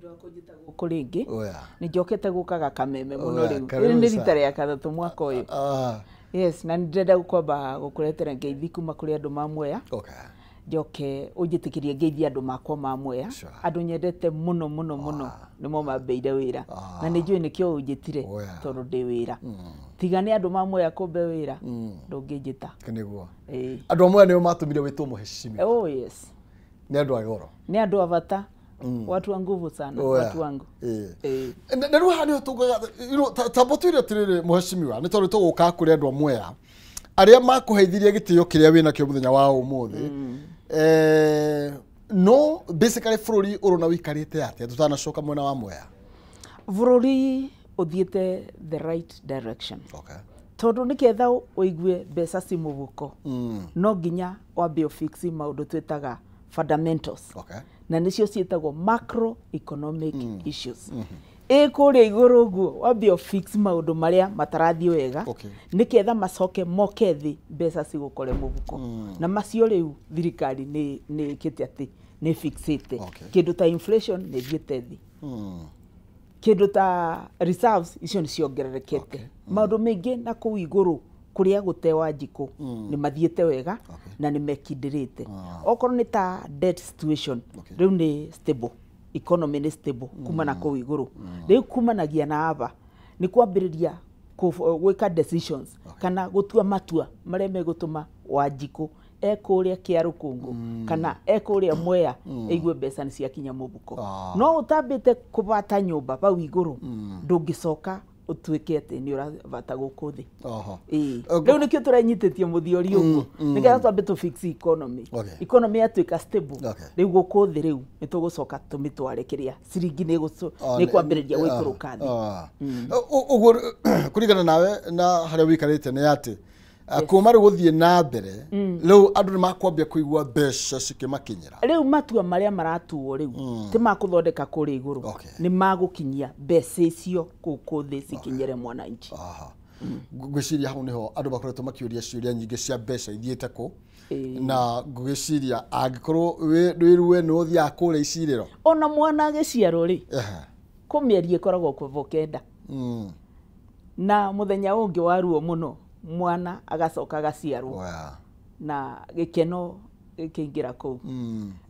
Ũndũ wa kũnjĩta gũkũ rĩngĩ. Oh, yeah. Nĩ njokete gũkaga kameme mũno. Oh, yeah, rĩu karibu rĩrĩ nĩ sana. rita rĩa gatatũ mwaka ũyũ. Ah, Yes, na nĩ ndĩrenda kwamba gũkũretera ngeithi kuma kũrĩ andũ ma Mwea. Njoke ũnjĩtĩkĩrie ngeithie andũ makwa ma Mwea. Andũ nyendete mũno mũno mũno, nĩmo mambeire wĩra na nĩ njũĩ nĩkĩo ũnjĩtire. Oh, yeah. Tondũ ndĩ wĩra, tiga nĩ andũ ma Mwea kũmbe wĩra, ndũngĩnjĩta. Nĩguo. Ĩĩ. Andũ amwe nĩo matũmire wĩtwo mũheshimiwa. Oh yes. Nĩ andũ a goro. Nĩ andũ a bata, watu wa nguvu sana. Oh, yeah. Watu wangu. Ĩĩ. Ĩĩ. Na rĩu haha nĩho tũngaga tamba twĩre atĩrĩrĩ, mũheshimiwa, nĩ tondũ tũgũka kũrĩ andũ a Mwea arĩa makũheithirie gĩtĩo kĩrĩa wĩnakĩo mũthenya wa ũmũthĩ. No basically bũrũri ũrona wĩikarĩte atĩa tũtanacoka mwena wa Mwea? Bũrũri ũthiĩte the right direction, tondũ nĩgetha ũigue mbeca ci mũhuko, no nginya wambe ũfix maũndũ twĩtaga fundamentals, na nĩcio ciĩtagwo macroeconomic issues. Ĩ kũrĩa igũrũ ũguo wambe ũfix maũndũ marĩa matarathiĩ wega, nĩgetha macoke moke thĩ, mbeca cigũkore mũhuko. Na macio rĩu thirikari nĩ ĩkĩte atĩ nĩ fixĩte. Kĩndũ ta inflation nĩ ĩthiĩte thĩ, kĩndũ ta reserves icio nĩ ciongererekete, maũndũ maingĩ na kũu igũrũ kũrĩa gũtewa njikũ nĩ mathiĩte wega na nĩ mekindĩrĩte. Okorwo nĩ ta debt situation, rĩu nĩ stable, economy nĩ stable kuma na kũu igũrũ. Rĩu kumanagia na aba nĩ kwambĩrĩria gwĩka decisions kana gũtua matua marĩa megũtũma Wanjikũ e kũrĩa kĩa rũkũngũ kana e kũrĩa Mwea ĩigue mbeca nĩ ciakinya mũbuko. No ũtambĩte kũbata nyũmba bau igũrũ, ndũngĩcoka ũtuĩke atĩ nĩ ũrabata gũkũ thĩ. Ĩĩ. Rĩu nĩkĩo tũrenyitĩtie mũthiori ũguo, nĩgetha twambe tũ fix economy. Economy yatuĩka stable, rĩu gũkũ thĩ rĩu nĩ tũgũcoka tũmĩtware kĩrĩa ciringi nĩ nĩ kwambĩrĩria gũikũrũka thĩ. Ũguo kũringana nawe na harĩa wĩikarĩte nĩ atĩ kuma rĩu gũthiĩ na mbere, rĩu andũ nĩ makwambia kũigua mbeca cikĩmakinyĩra. Rĩu matua marĩa maratuo rĩu ti ma kũthondeka kũrĩa igũrũ, nĩ magũkinyia mbeca icio gũkũ thĩ cikinyĩre mwananchi. Aha. Ngwĩciria hau nĩho andũ makoretwo makĩũria ciũria nyingĩ cia mbeca ithiĩte kũ. Na ngwĩciria angĩkorwo wĩruwe nĩ ũthiaga kũrĩa icirĩro. Ona mwana agĩciarwo rĩ, kũ mĩeri ĩkoragwo kuvo 9, na mũthenya ũngĩ wa ruo mũno mwana agacoka agaciarwo na gĩkeno gĩkĩingĩra kũu,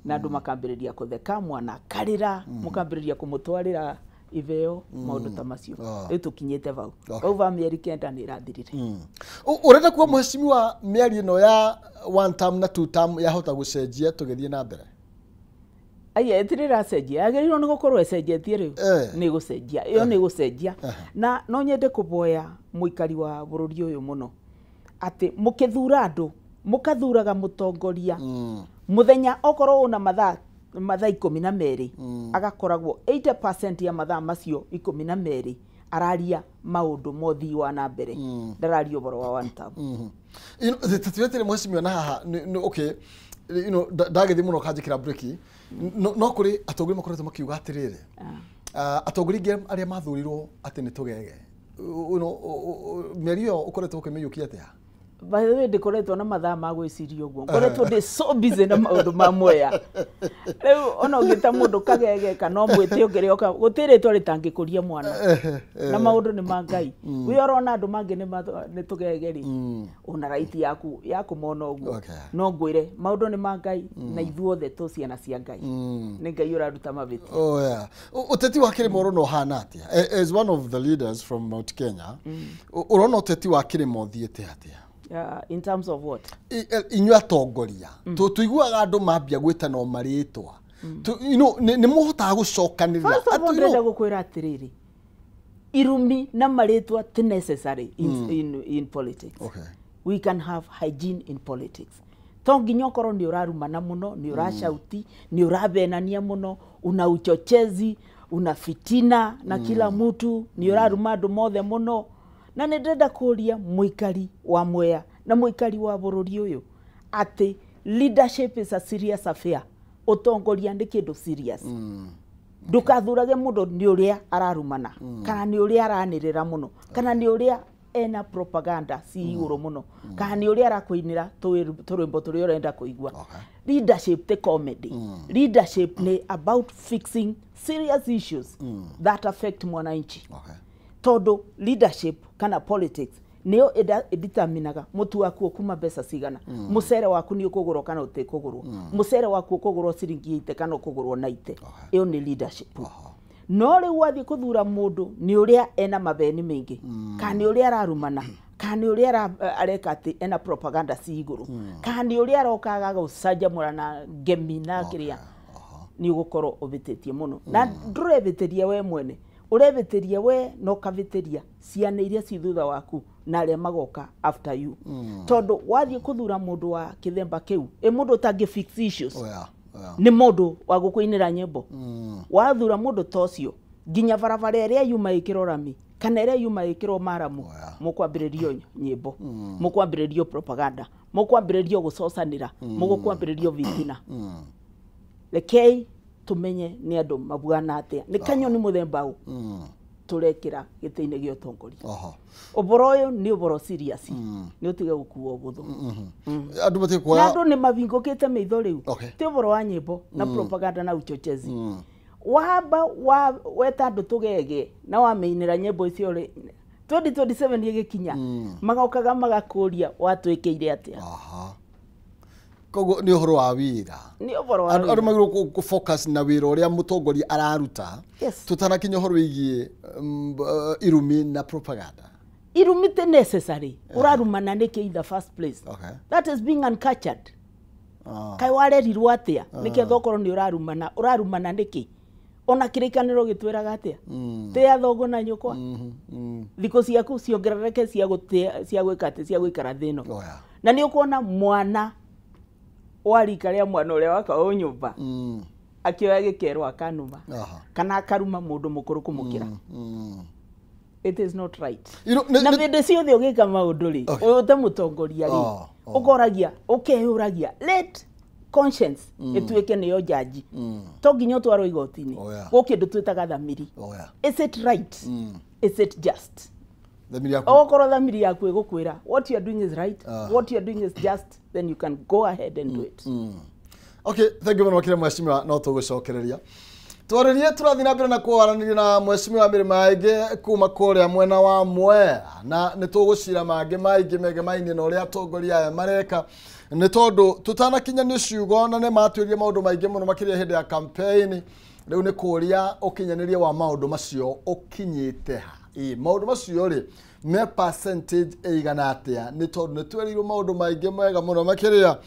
na andũ makambĩrĩria kũtheka, mwana akarĩra, mũkambĩrĩria kũmũtwarĩra iveo, maũndũ ta macio. Rĩu tũkinyĩte vau. Vau va mĩeri 9 nĩ ĩrathirire. Ũrenda kuga, mũheshimiwa, mĩario ĩno ya one term na two term yahota gũcenjia tũgĩthiĩ na mbere? Aya, ĩtirĩ ĩracenjia, yagĩrĩirwo nĩ gũkorwo ĩcenjetie rĩu. Nĩ gũcenjia, ĩyo nĩ gũcenjia. Na no nyende kũboya mũikari wa bũrũri ũyũ mũno atĩ mũkĩthura andũ, mũkathuraga mũtongoria mũthenya okorwo ũna mathaa 12, agakoragwo 80% ya mathaa macio 12 araria maũndũ ma ũthii wa na mbere, ndararia ũhoro wa one term. Tũtiretire, mũheshimiwa, na haha okay, ndagĩthiĩ mũno kanjĩkĩra breki, no kũrĩ atongoria makoretwo makiuga atĩrĩrĩ, atongoria aingĩ arĩa mathurirwo atĩ nĩ tũgege. Mĩario ĩyo ũkoretwo ũkĩmĩiyũkia atĩa? By the way, ndikoretwo na mathaa ma gwĩciria ũguo, ngoretwo ndĩ so busy na maũndũ ma Mwea. Rĩu ona ũngĩta mũndũ kagege kana ũmwĩte ũngĩrĩa ũka, gũtirĩ rĩtwa rĩtangĩkũria mwana, na maũndũ nĩ ma Ngai. Wĩ ũrona andũ mangĩ nĩ tũgege rĩ, una right yaku ya kũmona ũguo. No ngwĩre maũndũ nĩ ma Ngai, na ithuothe tũ ciana cia Ngai, nĩ Ngai ũraruta mavĩtia. Oh, yeah. Ũteti wa kĩrĩma ũrona ũhana atĩa? As one of the leaders from Mount Kenya, ũrona ũteti wa kĩrĩma ũthiĩte atĩa? In terms of what? Inyuĩ atongoria, tũiguaga andũ mambia gwĩtana o marĩtwa. Nĩ mũhotaga gũcokanĩrĩra? First of all, ndĩrenda gũkwĩra atĩrĩrĩ, irumi na marĩtwa ti necessary in politics. We can have hygiene in politics. To nginya ũkorwo nĩ ũrarumana mũno, nĩ ũracauti, nĩ ũrabenania mũno, una uchochezi, una fitina na kila mtu, nĩ ũraruma andũ mothe mũno. Na nĩ ndĩrenda kũria mũikari wa Mwea na mũikari wa bũrũri ũyũ atĩ leadership is a serious affair. Ũtongoria nĩ kĩndũ serious. Ndũkathurage mũndũ nĩ ũrĩa ararumana, kana nĩ ũrĩa aranĩrĩra mũno, kana nĩ ũrĩa ena propaganda ci igũrũ mũno kana nĩ ũrĩa arakũinĩra tũrwĩmbo tũrĩa ũrenda kũigua. Leadership ti comedy. Leadership nĩ about fixing serious issues that affect mwananchi. Tondũ leadership kana politics nĩyo ĩdeterminaga mũtu waku ũkuma mbeca cigana, mũcere waku nĩ ũkũgũrwo kana ũtĩkũgũrwo, mũcere waku ũkũgũrwo ciringi 80 kana ũkũgũrwo 90. Ĩyo nĩ leadership. No rĩu wathiĩ kũthura mũndũ nĩ ũrĩa ena mabeni maingĩ kana nĩ ũrĩa ararumana kana nĩ ũrĩa areka atĩ ena propaganda ci igũrũ kana nĩ ũrĩa aroka agagũcanjamũra na ngemi na kĩrĩa, nĩ ũgũkorwo ũbĩtĩtie mũno. Na ndũrebĩtĩria we mwene, ũrebĩtĩria we na ũkabĩtĩria ciana iria ci thutha waku na arĩa magoka after you. Tondũ wathiĩ kũthura mũndũ wa kĩthemba kĩu, ĩ mũndũ ũtangĩ fix issues, nĩ mũndũ wa gũkũinĩra nyĩmbo. Wathura mũndũ ta ũcio nginya barabara ĩrĩa yuma ĩkĩrwo rami kana ĩrĩa yuma ĩkĩrwo maramu, mũkwambĩrĩrio nyĩmbo, mũkwambĩrĩrio propaganda, mũkwambĩrĩrio gũcocanĩra, mũgũkwambĩrĩrio vitina. Rekei tumenye nĩ andũ mabuana atĩa, nĩ kanyoni mũthemba ũ tũrekĩra gĩtĩ-inĩ gĩa ũtongoria. Ũboro ũyũ nĩ ũboro serious, nĩ ũtige gũkuo ũbũthũ. Andũ matige kuoya, andũ nĩ mabingũkĩte maitho rĩu. Ti ũboro wa nyĩmbo na propaganda na uchochezi. Wamba weta andũ tũgege na wamĩinĩra nyĩmbo icio rĩ, 2027 ĩgĩkinya magokaga magakũria watwĩkĩire atĩa. Koguo nĩ ũhoro wa wĩra, nĩ ũhoro wa andũ magĩrĩirwo kũ focus na wĩra ũrĩa mũtongoria araruta, tũtanakinya ũhoro wĩgiĩ irumi na propaganda. Irumi ti necessary. Ũrarumana nĩkĩ in the first place? That is being uncultured. Kaĩ warerirwo atĩa nĩketha ũkorwo nĩ ũrarumana? Ũrarumana nĩkĩ? Ona kĩrĩkanĩro gĩtwĩraga atĩa? Tĩa thoguo na nyũkwa, thikũ ciaku ciongerereke cia gwĩka atĩ cia gũikara thĩ ĩno. Na nĩ ũkuona mwana wa rika rĩa mwana ũrĩa wakaga nyũmba akĩoya gĩkerwo akanuma kana akaruma mũndũ mũkũrũ kũmũkĩra. It is not right. Na hĩndĩ ciothe ũgĩka maũndũ rĩ, ũte mũtongoria rĩ, ũkoragia, ũkeyũragia, let conscience ĩtuĩke nĩyo jaji. To nginya ũtwarwo igoti-inĩ. Gwĩ kĩndũ twĩtaga thamiri. Is it right? Is it just? Okorwo thamiri yaku ĩgũkwĩra what you are doing is right, what you are doing is just, then you can go ahead and do it. Okay, thank you mũno makĩria mheshimiwa, no tũgũcokereria twarĩrie tũrathiĩ na mbere na kwaranĩria na mheshimiwa Mary Maingĩ kuma kũrĩa mwena wa Mwea, na nĩ tũgũcira mangĩ maingĩ megemainie na ũrĩa atongoria aya mareka, nĩ tondũ tũtanakinyanio ciugo na nĩ matwĩrire maũndũ maingĩ mũno makĩria hĩndĩ ya campaign. Rĩu nĩ kũria ũkinyanĩria wa maũndũ macio ũkinyĩte ha. Maũndũ macio rĩ me percentage ĩigana atĩa, nĩ tondũ nĩ twerirwo maũndũ maingĩ mega mũno makĩria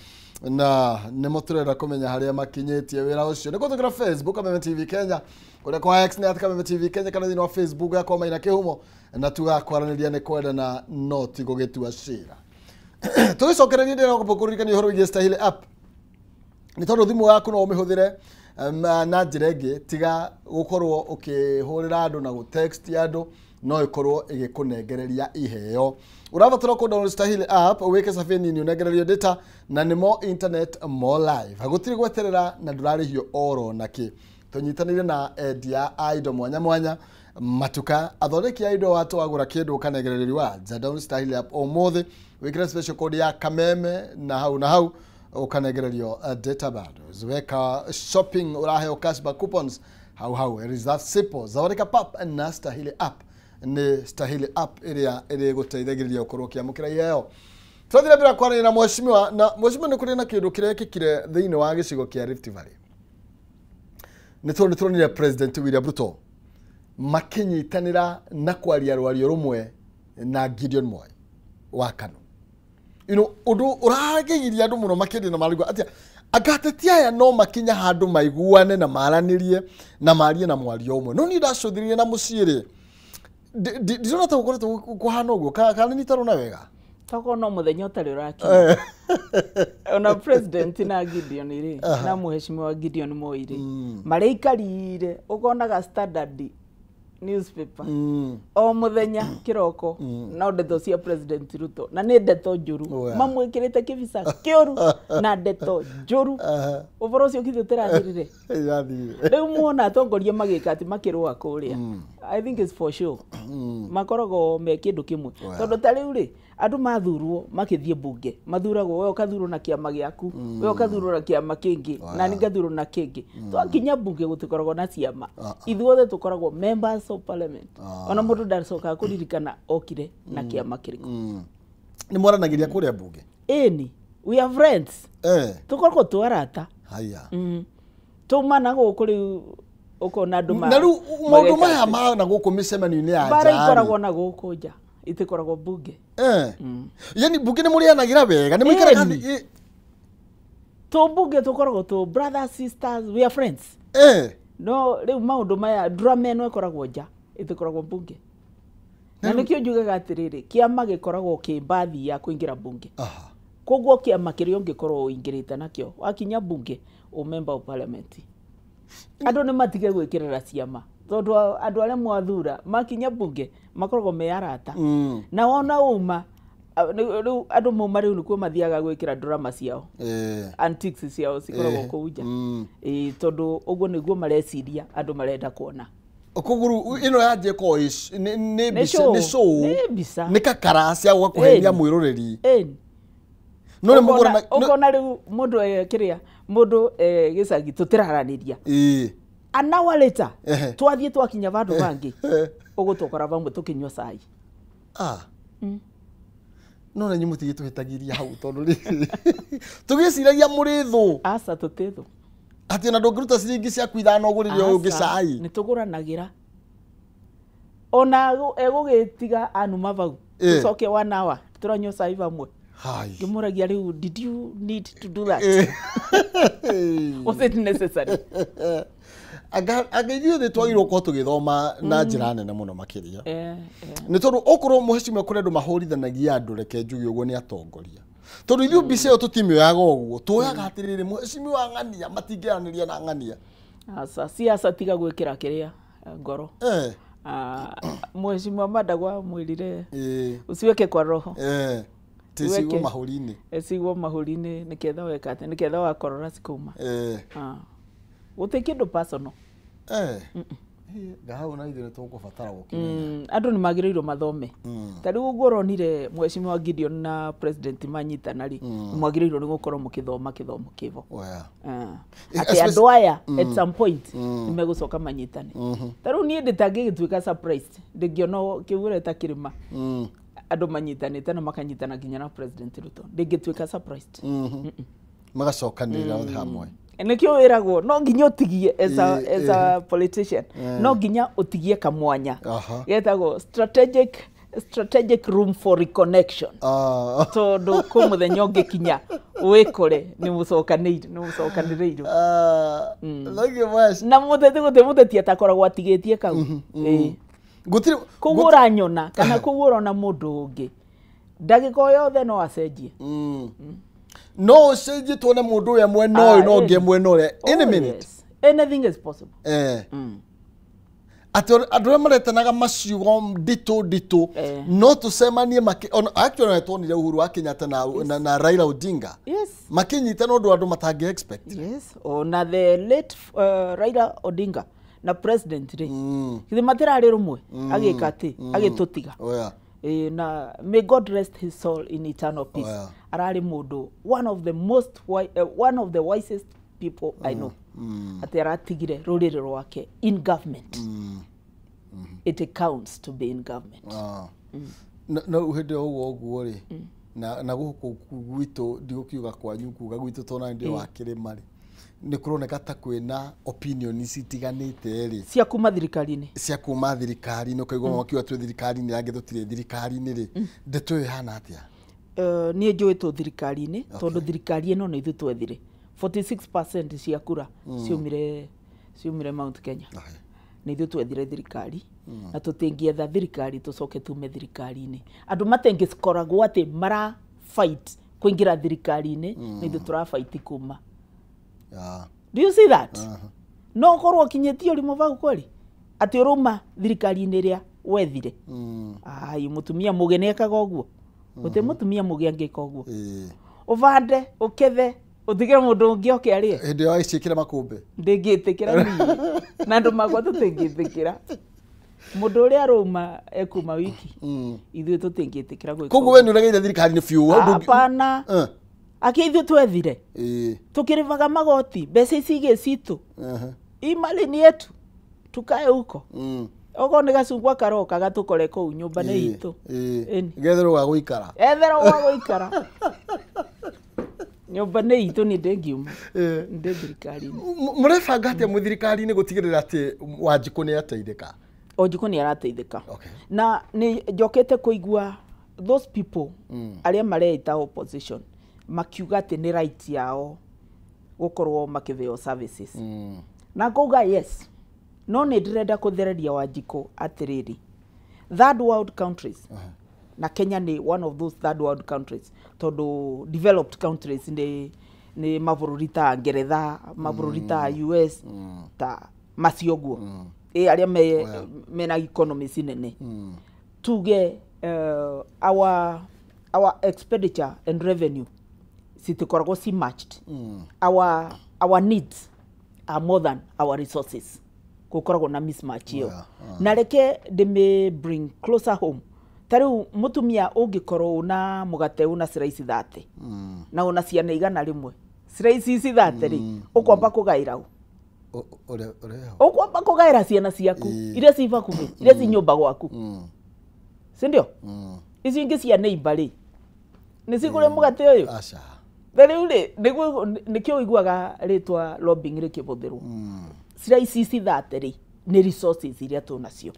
na nĩmo tũrenda kũmenya harĩa makinyĩtie wĩra ũcio. Nĩ kũtũkĩra Facebook Kameme TV Kenya, kũrĩa kwa X nĩ Kameme TV Kenya, kana thĩinĩ wa Facebook yakwa Maina Kĩhumo, na tugakwaranĩria nĩ kwendana no ti gũgĩtua cira. Tũgĩcokereria ndĩrenda kũririkania ũhoro wĩgiĩ Stahili app, nĩ tondũ thimũ yaku no ũmĩhũthĩre na njĩra ĩngĩ tiga gũkorwo ũkĩhũrĩra andũ na gũtext andũ, no ĩkorwo ĩgĩkũnengereria iheo. Ũrabatara kũ download Stahili app wĩke survey nini ũnengererio data, na nĩ more internet more life. Gũtirĩ gweterera na ndũrarĩhio oro nakĩ. Tũnyitanĩire na endia a indo mwanya mwanya, matuka athondeki a indo watwagũra kĩndũ ũkanengererio rewards. Download Stahili app ũmũthĩ, wĩkĩre special code ya Kameme na hau na hau ũkanengererio data bundles. Weka shopping ũraheo cashback coupons hau hau. It is that simple. Zawadi Pap na Stahili app nĩ Stahili app ĩrĩa ĩrĩgũteithagĩrĩria ũkorwo ũkĩamũkĩra iheo. Tũrathiĩ na mbere kwaranĩria na mheshimiwa, na mheshimiwa nĩ kũrĩ na kĩndũ kĩrekĩkire thĩinĩ wa gĩcigo kĩa Rift Valley. Nĩ tondũ nĩtũronire President William Ruto makĩnyitanĩra na kwaria rwario rũmwe na Gideon Moi wa KANU. You know, ũndũ ũragegiria andũ mũno makĩria na marigua atĩa agateti aya no makinya handũ maiguane na maranĩrie na marie na mwario ũmwe. No niĩ ndacũthĩrĩria na mũciĩ rĩ, ndirona ta gũkoretwo kũhana ũguo, kana nĩ itarona wega? Tokorwo no mũthenya ũtarĩ ũrakinya. Ona president na Gideon rĩ, na mheshimiwa Gideon Moi rĩ, marĩikarire ũkonaga Standard newspaper o mũthenya kĩroko, no ndeto cia President Ruto, na nĩ ndeto njũru, mamwĩkĩrĩte kĩbica kĩũru na ndeto njũru. Ũboro ũcio githĩ ũtĩrathirire? Rĩu muona atongoria magĩka atĩ makĩrũa kũrĩa, I think it's for sure. Makoragwo me kĩndũ kĩmwe. Tondũ ta rĩu rĩ, andũ mathurwo makĩthiĩ mbunge, mathuragwo we ũkathurwo na kĩama gĩaku, we ũkathurwo na kĩama kĩngĩ, na niĩ ngathurwo na kĩngĩ. Twakinya mbunge gũtikoragwo na ciama. Ithuothe tũkoragwo members of parliament. Ona mũndũ ndacokaga kũririkana okire na kĩama kĩrĩkũ. Nĩ mwaranagĩria kũrĩa mbunge? Ĩni, we are friends. Tũkoragwo twĩ arata. Haya. Tuma na gũkũ rĩu ũkona andũ na rĩu maũndũ maya ma na gũkũ mĩcemanio-inĩ ya nja mbara ikoragwo na gũkũ nja, itikoragwo mbunge. Yani mbunge nĩ mũrĩanagĩra wega, nĩ mũikaraga thĩ. Tũ mbunge tũkoragwo tũ brothers, sisters, we are friends. No rĩu maũndũ maya drama ĩno ĩkoragwo nja, itikoragwo mbunge. Na nĩkĩo njugaga atĩrĩrĩ, kĩama gĩkoragwo kĩ mbathi ya kũingĩra mbunge. Koguo kĩama kĩrĩa ũngĩkorwo ũingĩrĩte nakĩo wakinya mbunge, ũ member of parliament. Andũ nĩ matige gwĩkĩrĩra ciama, tondũ andũ arĩa mwathura makinya mbunge makoragwo me arata. Na wona uma rĩu andũ mauma rĩu nĩkuo mathiaga gwĩkĩra drama ciao, antics ciao cikoragwo kũu nja. Tondũ ũguo nĩguo mareciria andũ marenda kuona. Koguo ĩno yanjie ko nĩ mbica, nĩ show, nĩ mbica, nĩ kakara cia gũka kũhenia mwĩroreri. No nĩ mũgũra ũkona rĩu mũndũ kĩrĩa mũndũ gĩcagi tũtiraranĩria. An hour later twathiĩ twakinya vandũ bangĩ ũgũtũkora vamwe tũkĩnyua cai. No na inyuĩ mũtigĩtũhĩtagĩria hau tondũ rĩrĩ tũgĩciragia mũrĩ thũ. Aca, tũtĩ thũ. Atĩ ona ndũngĩruta ciringi ciaku ithano ũgũrĩre ũyũ ũngĩ cai. Nĩ tũgũranagĩra. Ona egũgĩtiga anuma vau tũcoke 1 hour tũranyua cai vamwe. Ngĩmũragia rĩu, did you need to do that? Was it necessary? Anga ithuĩ thĩ twagĩrĩirwo gũkorwo tũgĩthoma na njĩra nene mũno makĩria. Nĩ tondũ okorwo mũhecimiwa kũrĩ andũ mahũrithanagia andũ, reke njuge ũguo, nĩ atongoria. Tondũ ithuĩ mbica ĩyo tũtimĩoyaga ũguo, tuoyaga atĩrĩrĩ, mũhecimiwa ng'ania matingĩaranĩria na ng'ania. Aca, siasa tiga gwĩkĩra kĩrĩa ngoro. Mũhecimiwa Mandagwa mwĩrire usiweke kwa roho. Cigwo mahũri-inĩ. Cigwo mahũri-inĩ nĩketha weka atĩ, nĩketha wakorora cikauma. Gũtirĩ kĩndũ personal. Ngahau na ithuĩ nĩtũgũbatara gũkĩmenya. Andũ nĩ magĩrĩirwo mathome. Ta rĩu ũguo ũronire Mheshimiwa Gideon na president manyitana rĩ, mwagĩrĩirwo nĩ gũkorwo mũkĩthoma kĩthomo kĩvo. Atĩ andũ aya at some point nĩ megũcoka manyitane. Ta rĩu niĩ ndĩtangĩgĩtuĩka surprised ndĩngĩona kĩu ũreta kĩrĩma. Andũ manyitanĩte na makanyitana nginya na president Ruto, ndĩngĩtuĩka surprised. Magacokanĩrĩra othe hamwe. Nĩkĩo wĩragwo no nginya ũtigie as a politician, no nginya ũtigie kamwanya getagwo strategic room for reconnection. Tondũ kwĩ mũthenya ũngĩkinya wĩkore nĩ mũcokanĩrĩirwo. Na mũteti gũtirĩ mũteti atakoragwo atigĩtie kau. Koguo ũranyona kana koguo ũrona mũndũ ũngĩ ndagĩka o yothe no acenjie. No ũcenjie tuone mũndũ ũyũ mwena ũyũ na ũngĩ mwena ũrĩa. Any minute. Anything is possible. Atĩ andũ arĩa maretanaga maciugo nditũ nditũ no tũcemanie actually nĩ tuonire Uhuru wa Kenyatta na Raila Odinga makĩnyitana ũndũ andũ matangĩ expect. Yes, ona the late Raila Odinga na president rĩ, githĩ matirarĩ rũmwe agĩka atĩ agĩtũtiga. Na may God rest his soul in eternal peace. Ararĩ mũndũ one of the most one of the wisest people I know. Atĩ aratigire rũrĩrĩ rwake in government. It counts to be in government. No hĩndĩ ĩyo ũguo ũguo rĩ, na gũkũ gwitũ ndigũkiuga kwanyu kuga gwitũ tondũ ndĩ wa kĩrĩma rĩ, nĩ kũroneka ta kwĩna opinion citiganĩte rĩ cia kuma thirikari-inĩ, cia kuma thirikari-inĩ, ũkaigua makiuga twĩ thirikari-inĩ angĩ tũtirĩ thirikari-inĩ rĩ, ndeto ĩyo ĩhana atĩa? Niĩ njũĩ twĩ thirikari-inĩ tondũ thirikari ĩno nĩ ithuĩ twethire 46% cia kura ciumire Mount Kenya. Nĩ ithuĩ twethire thirikari na tũtingĩetha thirikari tũcoke tume thirikari-inĩ. Andũ matengĩkoragwo atĩ mara fight kũingĩra thirikari-inĩ, nĩ ithuĩ tũra fight kuma. Do you see that? No ũkorwo ũkinyĩtie ũrimũ vau kweli atĩ ũrauma thirikari-inĩ ĩrĩa wethire. Ai, mũtumia mũgĩ nĩekaga ũguo. Gũtirĩ mũtumia mũgĩ angĩka ũguo. Ũbande, ũkethe, ũtigĩre mũndũ ũngĩ oke arĩe. Hĩndĩ ĩyo agĩciĩkĩra makũmbĩ. Ndĩngĩtĩkĩra niĩ. Na andũ makwa tũtingĩtĩkĩra. Mũndũ ũrĩa arũma ekuma wiki. Ithuĩ tũtingĩtĩkĩra gwĩka. Koguo we nĩ ũregeire thirikari-inĩ biũ. Hapana. Akĩ ithuĩ twethire. Tukĩrĩvaga magoti, mbeca ici igĩ citũ. Hii mali ni yetu. Tukae huko. Okorwo nĩ gacungwa karoka gatũkore kũu nyũmba nĩ itũ. Getherwo gwa gũikara. Etherwo gwa gũikara. Nyũmba nĩ itũ nĩ ndĩngiuma. Ndĩ thirikari-inĩ. Mũrebanga atĩa mwĩ thirikari-inĩ gũtigĩrĩra atĩ Wanjikũ nĩ ateithĩka? Wanjikũ nĩ arateithĩka. Na nĩ njokete kũigua those people arĩa mareita opposition makiuga atĩ nĩ right yao gũkorwo makĩheo services. Na ngauga yes. No nĩ ndĩrenda kũthereria Wanjikũ atĩrĩrĩ, third world countries na Kenya nĩ one of those third world countries tondũ developed countries nĩ mabũrũri ta Ngeretha, mabũrũri ta US, ta macio ũguo. Arĩa mena economies nene. Tuge our expenditure and revenue citikoragwo ci matched. Our needs are more than our resources. Gũkoragwo na mismatch ĩyo. Na reke ndĩmĩ bring closer home. Ta rĩu mũtumia ũngĩkorwo una mũgate una slice 30 na una ciana 100, slice ici 30 rĩ, ũkwamba kũgaĩra ũ? Ũkwamba kũgaĩra ciana ciaku iria ci bakuhĩ, iria ci nyũmba gwaku, si ndio? Icio ingĩ cia neighbor rĩ, nĩ cigũre mũgate ũyũ? Aca. Ta rĩu rĩ, nĩkĩo ũiguaga rĩtwa lobbying rĩkĩhũthĩrwo. Slice ici 30 rĩ, nĩ resources iria tũnacio.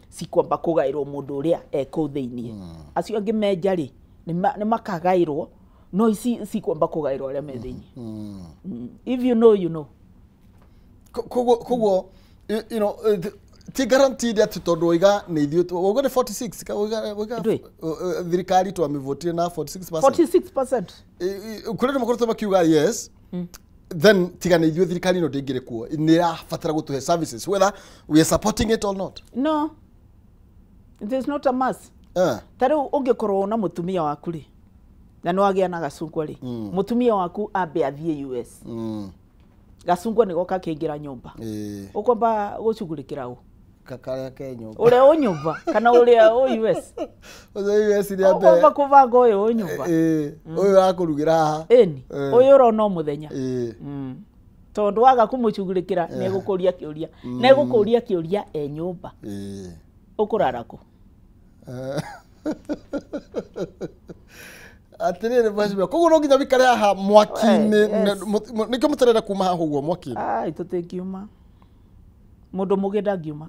Cikwamba kũgaĩrwo mũndũ ũrĩa e kũu thĩiniĩ. Acio angĩ menja rĩ, nĩ makagaĩrwo, no ici cikwamba kũgaĩrwo arĩa me thĩiniĩ. If you know, you know. Koguo, you know, ti guaranteed atĩ tondũ waiga nĩ ithuĩ, wauga nĩ 46, waiga thirikari twamĩvotire na 46%. 46%. Kũrĩ andũ makoretwo makiuga yes, then tiga nĩ ithuĩ thirikari ĩno ndĩngĩrĩ kuo, nĩ ĩrabatara gũtũhe services whether we are supporting it or not. No, it is not a must. Ta rĩu ũngĩkorwo na mũtumia waku rĩ, na nĩ wagĩa na gacungwa rĩ, mũtumia waku ambe athiĩ US. Gacungwa nĩgo kakĩingĩra nyũmba. Ũkwamba gũcugurĩkĩra ũ? Karĩa ke nyũmba. Ũrĩa ũ nyũmba kana ũrĩa ũ US? Ũcio US nĩ ambe. Ũkwamba kũbanga ũyũ ũ nyũmba. Ũyũ ũrakũrugĩra haha. Ĩni, ũyũ ũrona o mũthenya. Tondũ waga kũmũcugurĩkĩra nĩ egũkũria kĩũria. Nĩ egũkũria kĩũria e nyũmba. Ũkũrara kũ? Atĩrĩrĩ mheshimiwa, koguo no nginya wĩikare haha mwaki-inĩ, nĩkĩo mũtarenda kuma haha ũguo mwaki-inĩ? Ai, tũtingiuma. Mũndũ mũgĩ ndangiuma.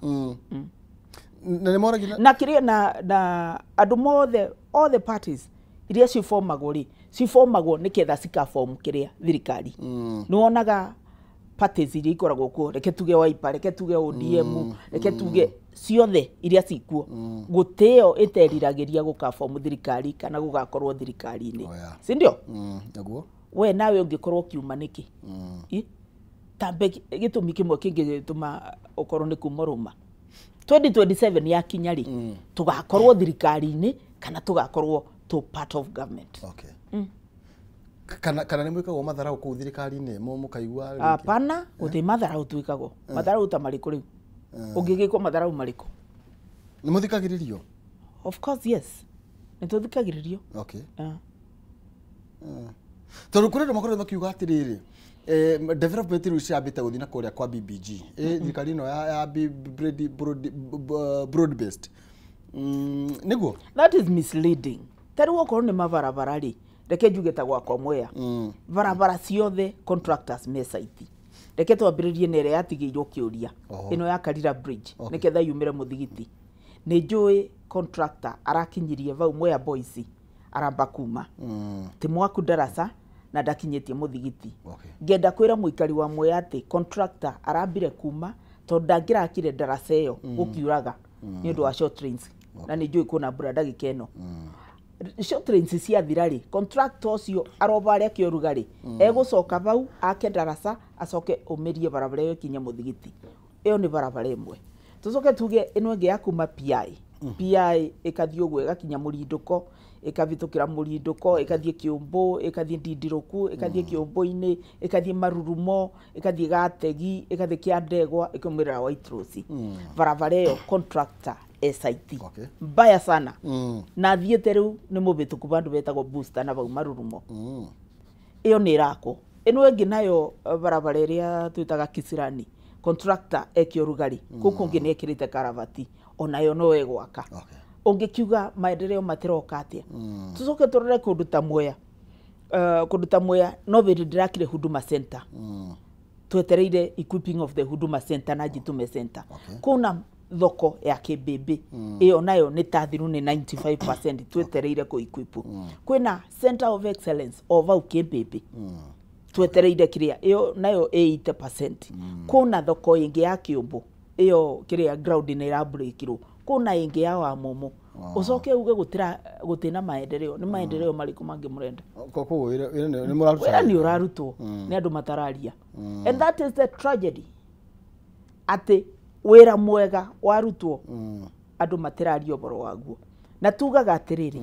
Na nĩ moragia na kĩrĩa na andũ mothe, all the parties iria cifomagwo rĩ, cifomagwo nĩketha cikaform kĩrĩa thirikari. Nĩ wonaga parties iria ikoragwo kuo, reke tuge Wiper, reke tuge ODM, reke tuge ciothe iria cikuo, gũtĩo ĩteriragĩria gũkaform thirikari kana gũgakorwo thirikari-inĩ. Si ndio? Naguo. We nawe ũngĩkorwo ũkiuma nĩkĩ? Tambe gĩtũmi kĩmwe kĩngĩtũma ũkorwo nĩ kuma ũrũma. 2027 yakinya rĩ, tũgakorwo thirikari-inĩ kana tũgakorwo to part of government. Okay. Kana nĩ mwĩkagwo matharau kũu thirikari-inĩ, mũkaigua? Hapana, gũtirĩ matharau twĩkagwo. Matharau ta marĩkũ rĩu? Ũngĩgĩkwo matharau marĩkũ? Nĩ mũthikagĩrĩrio? Of course yes. Nĩ tũthikagĩrĩrio. Okay. Tondũ kũrĩ andũ makoretwo makiuga atĩrĩrĩ, development rĩu ciambĩte gũthiĩ na kũrĩa kwa BBG. Thirikari ĩno ya broad based. Nĩguo? That is misleading. Ta rĩu okorwo nĩ mabarabara rĩ, reke njuge ta gwakwa Mwea. Barabara ciothe contractors me site. Reke twambĩrĩrie na ĩrĩa yatigĩirwo kĩũria. Ĩno ya Karira Bridge, nĩketha yumĩre mũthigiti. Nĩ njũĩ contractor arakinyirie vau Mwea Boys aramba kuma. Ti mwaku darasa na ndakinyĩtie mũthigiti. Ngenda kwĩra mũikari wa Mwea atĩ contractor arambire kuma tondũ ndangĩrakire darasa ĩyo gũkiuraga nĩ ũndũ wa short rains. Na nĩ njũĩ kwĩna mbura ndagĩka ĩno. Short rains ciathira rĩ, contractor ũcio aroba arĩa kĩoruga rĩ, egũcoka vau ake darasa acoke ũmĩrie barabara ĩyo ĩkinye mũthigiti. Ĩyo nĩ barabara ĩmwe. Tũcoke tuge ĩno ĩngĩ ya kuma PI. PI ĩkathiĩ ũguo ĩgakinya mũrindũko, Ĩkavĩtũkĩra Mũrindũko, ĩkathiĩ Kĩũmbũ, ĩkathiĩ Ndindirũku, ĩkathiĩ Kĩũmbũ-inĩ, ĩkathiĩ Marurumo, ĩkathiĩ Gategi, ĩkathiĩ Kĩandegwa, ĩkaumĩrĩra White Rose. Barabara ĩyo contractor SIT. Okay. Mbaya sana. Na thiĩte rĩu nĩ mũbĩtũku bandũ betagwo booster na bau Marurumo. Ĩyo nĩ ĩrakwo. Ĩno ĩngĩ nayo barabara ĩrĩa twĩtaga Kisirani, contractor eke ũrugarĩ, kũu kũngĩ nĩ ekĩrĩte karavati, onayo no ĩgwaka. Okay. Ũngĩkiuga maendeleo matiroka atĩa? Tũcoke tũrore kũndũ ta Mwea. Kũndũ ta Mwea no hĩndĩ ndĩrakire Huduma Center. Twetereire equipping of the Huduma Center na Jitume Center. Okay. Kuna thoko ya Kĩmbĩmbĩ, ĩyo nayo nĩ tathiru nĩ 95% twetereire kũ equip. Kwĩna Center of Excellence o vau Kĩmbĩmbĩ, twetereire kĩrĩa ĩyo nayo 80%. Kwĩna thoko ĩngĩ ya Kĩũmbũ, ĩyo kĩrĩa ground nĩ ĩrabreakirwo. Kwĩna ĩngĩ ya Wamumu. Ũcoke uge gũtĩna maendeleo. Nĩ maendeleo marĩkũ mangĩ mũrenda? Koguo wĩra nĩ mũraruta. Wĩra nĩ ũrarutwo nĩ andũ matararia. And that is the tragedy, atĩ wĩra mwega warutwo andũ matiraria ũhoro waguo. Na tugaga atĩrĩrĩ,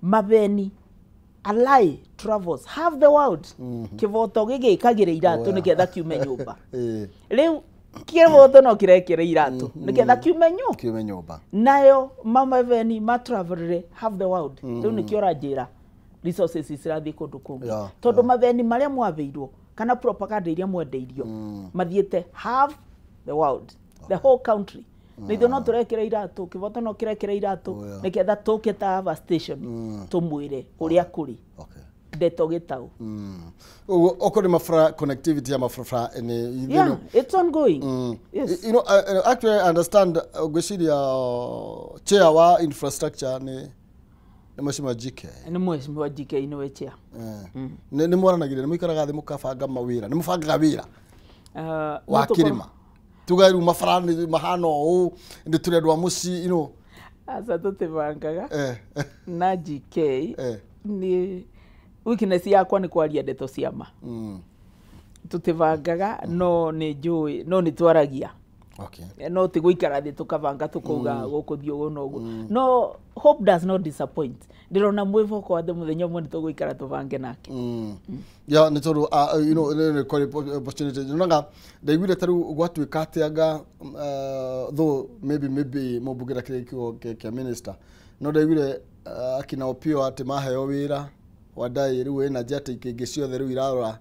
mabeni, a lie travels half the world. Kĩboto gĩgĩkagĩra iratũ nĩgetha kiume nyũmba. Rĩu kĩboto no kĩrekĩra iratũ nĩgetha kiume nyũmba. Kiume nyũmba. Nayo mabeni ma travelire half the world. Rĩu nĩkĩo ũranjĩra resources cirathiĩ kũndũ kũngĩ, tondũ mabeni marĩa mwathĩirwo kana propaganda iria mwendeirio mathiĩte half the world, the whole country. Na ithuĩ no tũrekĩra iratũ, kĩboto no kĩrekĩra iratũ nĩgetha tũke ta Ava station tũmwĩre ũrĩa kũrĩ. Okay. Ndeto gĩtaũ. Ũguo okorwo nĩ mabara, connectivity ya mabarabara nĩ Yeah, it's ongoing. Yes. You know, actually I understand, ngwĩciria chair wa infrastructure nĩ Mheshimiwa GK. Nĩ Mheshimiwa GK nĩwe chair. Nĩ mwaranagĩria, nĩ mũikaraga thĩ mũkabanga mawĩra, nĩ mũbangaga wĩra wa kĩrĩma. Tuga rĩu mabara nĩ mahana ũũ, nĩ tũrĩ andũ a mũciĩ, you know. Aca tũtibangaga. Na GK nĩ weakness yakwa nĩ kwaria ndeto cia ma. Tũtibangaga, no nĩ njũĩ, no nĩ twaragia. Okay. No ti gũikara thĩ tũkabanga tũkauga gũkũthiĩ ũguo na ũguo. No hope does not disappoint. Ndĩrona mwĩboko atĩ mũthenya ũmwe nĩ tũgũikara tũbange nake. Yeah, nĩ tondũ you know, nĩ kũrĩ opportunity. Nyonaga ndaiguire ta rĩu gwatuĩka atĩ anga though maybe mũmbunge ndakĩrĩ kiugo kĩa minister, no ndaiguire akina Opiyo atĩ maheo wĩra Wandayi rĩu ĩna atĩ ikĩngĩ ciothe rĩu irarora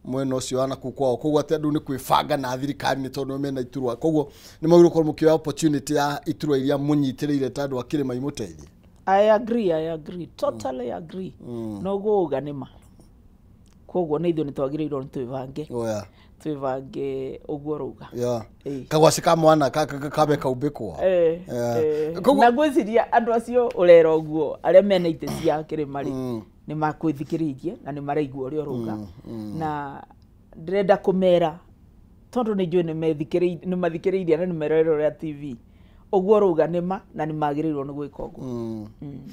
mwena ũcio wa nakũu kwao, koguo atĩ andũ nĩ kwĩbanga na thirikari nĩ tondũ mena iturwa, koguo nĩ magĩrĩirwo gũkorwo mũkĩoya opportunity ya iturwa iria mũnyitĩrĩire ta andũ a kĩrĩma imũteithie. I agree, totally agree. No guo uga nĩ ma. Koguo nĩ ithuĩ nĩ twagĩrĩirwo nĩ twĩbange. Oh yeah. Twĩbange ũguo ũrauga. Yeah. Kagwaci ka mwana kabe kaumbĩkwo. Na ngwĩciria andũ acio ũrera ũguo arĩa mena itĩ cia kĩrĩma rĩ, nĩ makwĩthikĩrĩirie na nĩ maraigua ũrĩa ũrauga. Na ndĩrenda kũmera tondũ nĩ njũĩ nĩ mathikĩrĩirie na nĩ merorera TV. Ũguo ũrauga nĩ ma na nĩ magĩrĩirwo nĩ gwĩka ũguo.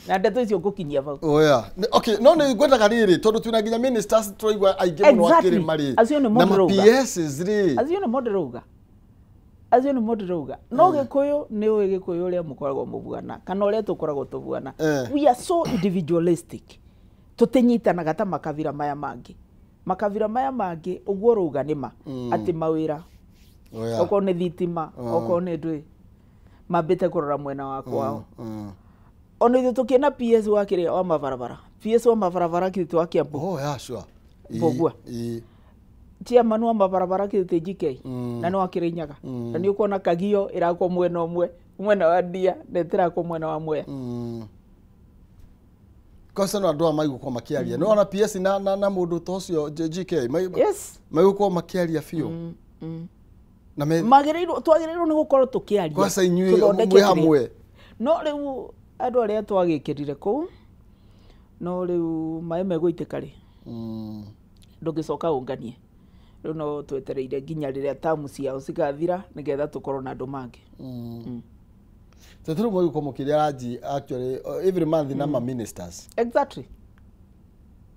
Na ndeto icio ngũkinyia vau. Oh yeah. Okay, no nĩ ngwendaga rĩrĩ tondũ twĩna nginya ministers tũraigua aingĩ mũno a kĩrĩma rĩ. Acio nĩ Na mũndũ ũrauga. PSs rĩ. Acio nĩ mũndũ ũrauga. Acio nĩ mũndũ ũrauga. No Gĩkũyũ nĩ ũĩ Gĩkũyũ ũrĩa mũkoragwo mũbuana kana ũrĩa tũkoragwo tũbuana. We are so individualistic. Tũtinyitanaga ta makabira maya mangĩ. Makabira maya mangĩ ũguo ũrauga nĩ ma atĩ mawĩra okorwo nĩ thitima, okorwo nĩ ndũĩ, mambĩte kũrora mwena wa kwao. Ona ithuĩ tũkĩona PS wa kĩrĩa wa mabarabara. PS wa mabarabara kĩrĩ wa Kiambu. Oh yeah, sure. Mbũgua. Chairman wa mabarabara kĩrĩ GK. Na nĩ wa Kĩrĩnyaga. Na nĩ ũkuona Kagio ĩrakwo mwena ũmwe, mwena wa Ndia na ĩtirakwo mwena wa Mwea. Kosa no andũ aya maigũkorwo makĩaria. No ona PS na mũndũ ta ũcio GK Yes. maigũkorwo makĩaria biũ. Na magĩrĩirwo twagĩrĩirwo nĩ gũkorwo tũkĩaria. Kosa inyuĩ mwĩ hamwe. No rĩu andũ arĩa twagĩkĩrire kũu, no rĩu maĩ megũitĩka rĩ, ndũngĩcoka ũnganie. Rĩu no twetereire nginya rĩrĩa tamu ciao cigathira nĩgetha tũkorwo na andũ mangĩ. Tondũ rĩu mũgĩkorwo mũkĩrĩa ranji actually every month na ma ministers. Exactly.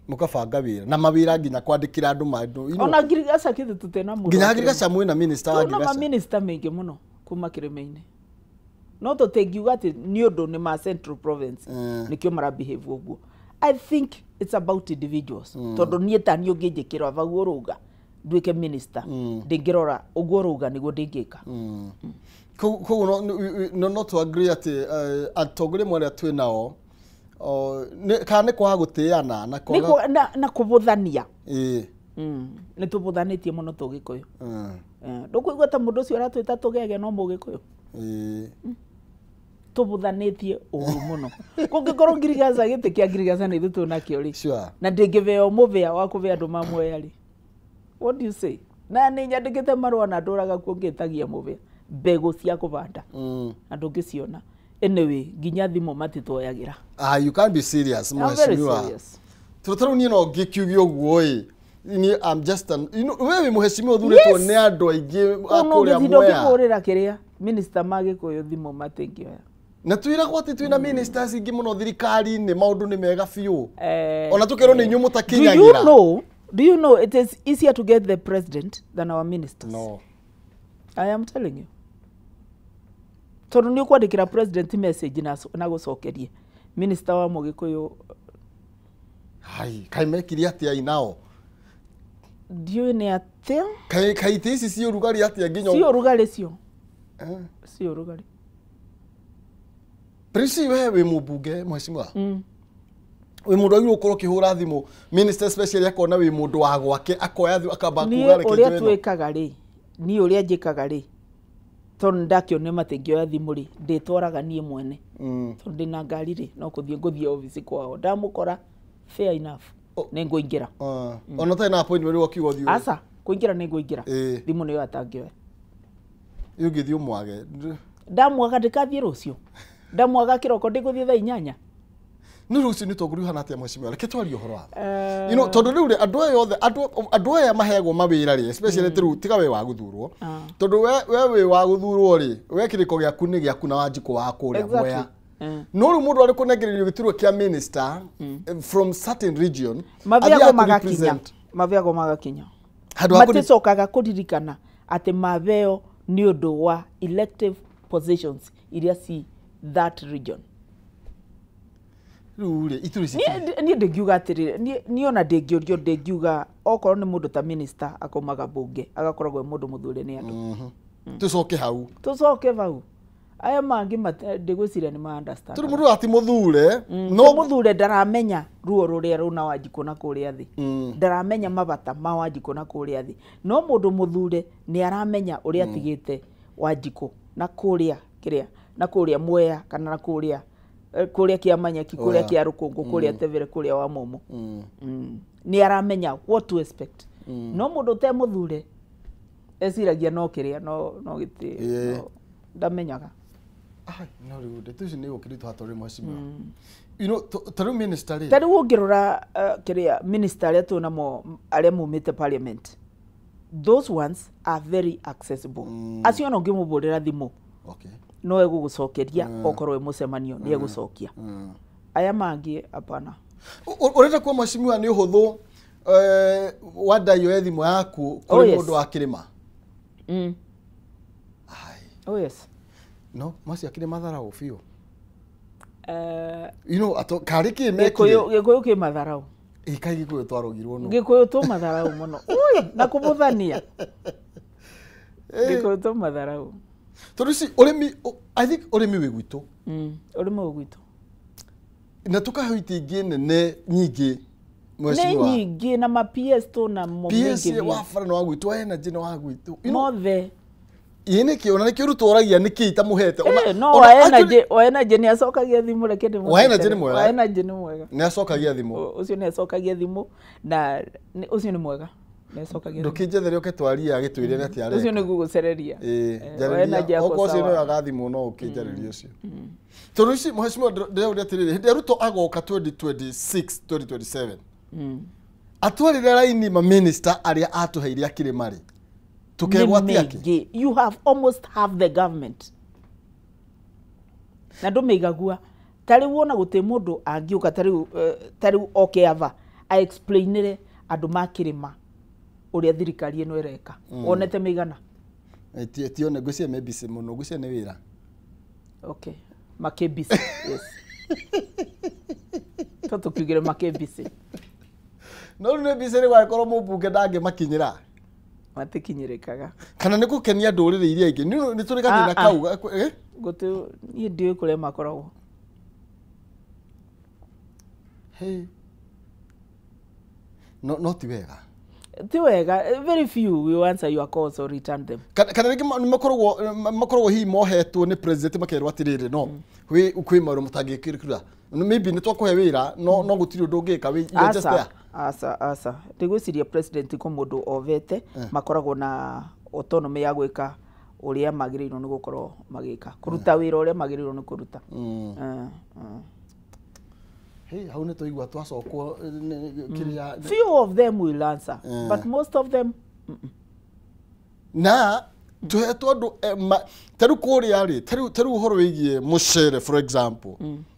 Mũkabanga wĩra na mawĩra nginya kwandĩkĩra andũ mandũ. Ona ngirigaca kĩndũ tũtena mũndũ. Nginya ngirigaca mwĩna minister wa ngirigaca. Tuna ngirigaca. ma minister maingĩ mũno kuma kĩrĩma-inĩ. No tũtingiuga atĩ nĩ ũndũ nĩ ma Central Province nĩkĩo marabehave ũguo. I think it's about individuals. Tondũ niĩ ta niĩ ũngĩnjĩkĩra vau ũrauga nduĩke minister, ndingĩrora ũguo ũrauga nĩguo ndingĩka. Koguo no to agree atĩ atongoria amwe arĩa twĩ nao kana nĩ kwaga gũtĩana na kwaga na kũbũthania. Nĩ tũbũthanĩtie mũno tũgĩkũyũ. Ndũkũigua ta mũndũ ũcio aratwĩta tũgege no mũgĩkũyũ. Tũbũthanĩtie ũru mũno. Kũngĩkorwo Ngirigaca gĩtĩ kĩa Ngirigaca nĩ ithuĩ twĩnakĩo rĩ, na ndĩngĩbeo mũbĩa wa kũbea andũ ma Mwea rĩ, what do you say? Na nĩ nyandĩkĩte marũa na ndũraga kuo ngĩtagia mũbĩa mbegũ cia kũbanda na ndũngĩciona. Anyway, nginya thimũ matitwoyagĩra. You can't be serious, mheshimiwa. Tondũ niĩ no ngĩkiuge ũguo ĩ, niĩ I'm just an, you know, wewe mheshimiwa ũthurĩtwo nĩ andũ aingĩ a kũrĩa Mwea. Ũngĩhũrĩra kĩrĩa minister ma Gĩkũyũ thimũ matingĩoya. Na twĩragwo atĩ twĩna ministers ingĩ mũno thirikari-inĩ, maũndũ nĩ mega biũ. Ona tũkerwo nĩ inyuĩ mũtakinyagĩra. Do you know it is easier to get the president than our ministers? No. I am telling you. Tondũ nĩ ũkwandĩkĩra president message na gũcokerie. Minister wa Mũgĩkũyũ. Hai, kaĩ mekire atĩa inao? Ndiũĩ nĩ atĩa. Kaĩ itĩ ici ci ũrugarĩ atĩa nginya. Ci ũrugarĩ cio. Ci ũrugarĩ. Prisi we wĩ mũmbunge mheshimiwa. Wĩ mũndũ wagĩrĩirwo gũkorwo ũkĩhũra thimũ minister especially akona wĩ mũndũ wa gwake akoya thimũ akamba kuga reke njoe. Niĩ ũrĩa twĩkaga rĩ, niĩ ũrĩa njĩkaga rĩ, tondũ ndakĩonire matingĩoya thimũ rĩ, ndĩtwaraga niĩ mwene. Tondũ ndĩna ngari rĩ, no kũthiĩ ngũthiĩ obici kwao. Ndamũkora fair enough, nĩ ngũingĩra. Ona ũtarĩ na appointment rĩu akiuga ũthiĩ. Aca, kũingĩra nĩ ngũingĩra. Thimũ nĩyo atangĩoya. Ũngĩthiĩ ũmwage. Ndamwaga ndĩkathiĩ rũciũ. Ndamwaga kĩroko ndĩgũthiĩ thaa 8. No rũciũ nĩ tongoria ũhana atĩa mheshimiwa? Reke twarie ũhoro wa. You know, tondũ rĩu rĩ, andũ aya othe, andũ aya maheagwo mawĩra rĩ, especially rĩu tiga we wa gũthurwo. Tondũ we wĩ wa gũthurwo rĩ, we kĩrĩko gĩaku nĩ gĩaku na Wanjikũ wa kũrĩa Mwea. No rĩu mũndũ arĩ kũnengererio gĩturwa kĩa minister from certain region, mabeagwo magakinya. Mabeagwo magakinya. Maticokaga kũririkana atĩ mabeo nĩ ũndũ wa elective positions iria ci that region. Niĩ ndingiuga atĩrĩrĩ, niĩ ona ndĩngĩũrio ndingiuga okorwo nĩ mũndũ ta minister akaumaga bunge agakoragwo e mũndũ mũthure nĩ andũ. Tũcoke hau. Tũcoke hau. Aya mangĩ ndĩgwĩciria nĩ ma understand. Tondũ mũndũ ati mũthure, no mũthure ndaramenya ruo rũrĩa rũna Wanjikũ na kũrĩa thĩ. Ndaramenya mabata ma Wanjikũ na kũrĩa thĩ. No mũndũ mũthure nĩ aramenya ũrĩa atigĩte Wanjikũ na kũrĩa kĩrĩa na kũrĩa Mwea kana na kũrĩa kũrĩa Kĩamanyaki, kũrĩa kĩa Rũkũngũ, kũrĩa Tevere, kũrĩa wa Momo. Nĩ aramenya what to expect. No mũndũ ũte mũthure eciragia no kĩrĩa no gĩtĩ ndamenyaga. No rĩu ndeto ici nĩ gũkĩritũha tondũ mheshimiwa. You know, ta rĩu minister rĩ. Ta rĩu ũngĩrora kĩrĩa minister arĩa twĩnamo arĩa maumĩte parliament, those ones are very accessible. Acio ona ũngĩmũhũrĩra thimũ no egũgũcokeria okorwo wĩ mũcemanio nĩ egũcokia. Aya mangĩ hapana. Ũrenda kuwa mheshimiwa nĩ ũhũthũ wandai yoe thimũ yaku kũrĩ mũndũ wa kĩrĩma? Oh yes. No, macio akĩrĩ matharaũ biũ. You know, karĩ kĩ mekire? Gĩkũyũ kĩ matharaũ. Ĩ kaĩ Gĩkũyũ twarogirwo nũ? Gĩkũyũ tũ matharaũ mũno. Ui, na kũbũthania. Gĩkũyũ tũ matharaũ. Tondũ ci ũrĩmi, I think ũrĩmi wĩ gwitũ. Ũrĩmi wĩ gwitũ. Na tũkaheo itĩ ingĩ nene nyingĩ mheshimiwa. Nĩ nyingĩ na ma PS tũ na mo mĩingĩ. PS wa bara nĩ wa gwitũ, wa energy nĩ wa gwitũ. Mothe. Ĩ nĩkĩ ona nĩkĩo Ruto oragia nĩkĩ itamũhete. No wa energy nĩ acokagia thimũ reke ndĩmũcokerie. Wa energy nĩ mwega. Wa energy nĩ mwega. Nĩ acokagia thimũ. Ũcio nĩ acokagia thimũ na ũcio nĩ mwega. Ndũkĩnjethere ũke twarie agĩtwĩre nĩ atĩa areka. Ũcio nĩ ngũgũcereria. Ĩ njarĩria okorwo ũcio nĩoyaga thimũ no ũkĩnjarĩrie ũcio. Tondũ ici mheshimiwa ndĩrauria atĩrĩrĩ, hĩndĩ ĩrĩa Ruto agoka 2026 2027 atwarĩre raini ma minister arĩa atũheire akĩrĩma rĩ, tũkegwatia kĩ? You have almost half the government. Na ndũmĩigagua ta rĩu wona gũtirĩ mũndũ angĩũka ta rĩu oke ava a explainĩre andũ ma kĩrĩma ũrĩa thirikari ĩno ĩreka. Wonete mĩigana? Tione ngwĩciria me busy mũno, ngwĩciria nĩ wĩra. Okay, ma KBC, yes, to tũkiugire ma KBC. No rĩu nĩ busy, rĩ gwagĩkorwo mũmbunge ndangĩmakinyĩra. Matikinyĩrĩkaga. Kana nĩ gũkenia ndũrĩrĩ iria ingĩ, nĩ tũrĩ gathĩna Ah, ah. kau, eh? Gũtĩ, niĩ ndiũĩ kũrĩa makoragwo. Hey. No ti wega. Ti wega. Very few will answer your calls or return them. Kana rĩngĩ nĩ makoragwo hihi mohetwo nĩ president, makerwo atĩrĩrĩ, no kwĩ maũndũ mũtangĩkĩra, maybe nĩ twakũhe wĩra, no gũtirĩ ũndũ ũngĩka, you are just there. Aca, aca, aca, ndigwĩciria president ko mũndũ ovete makoragwo na autonomy ya gwĩka ũrĩa magĩrĩirwo nĩ gũkorwo magĩka, kũruta wĩra ũrĩa magĩrĩirwo nĩ kũruta. Hey, hau nĩ twaigua twacokwo kĩrĩa. Few of them will answer, but most of them, Na tuhetwo andũ ta rĩu kũrĩa rĩ, ta rĩu ũhoro wĩgiĩ mũcere, for example,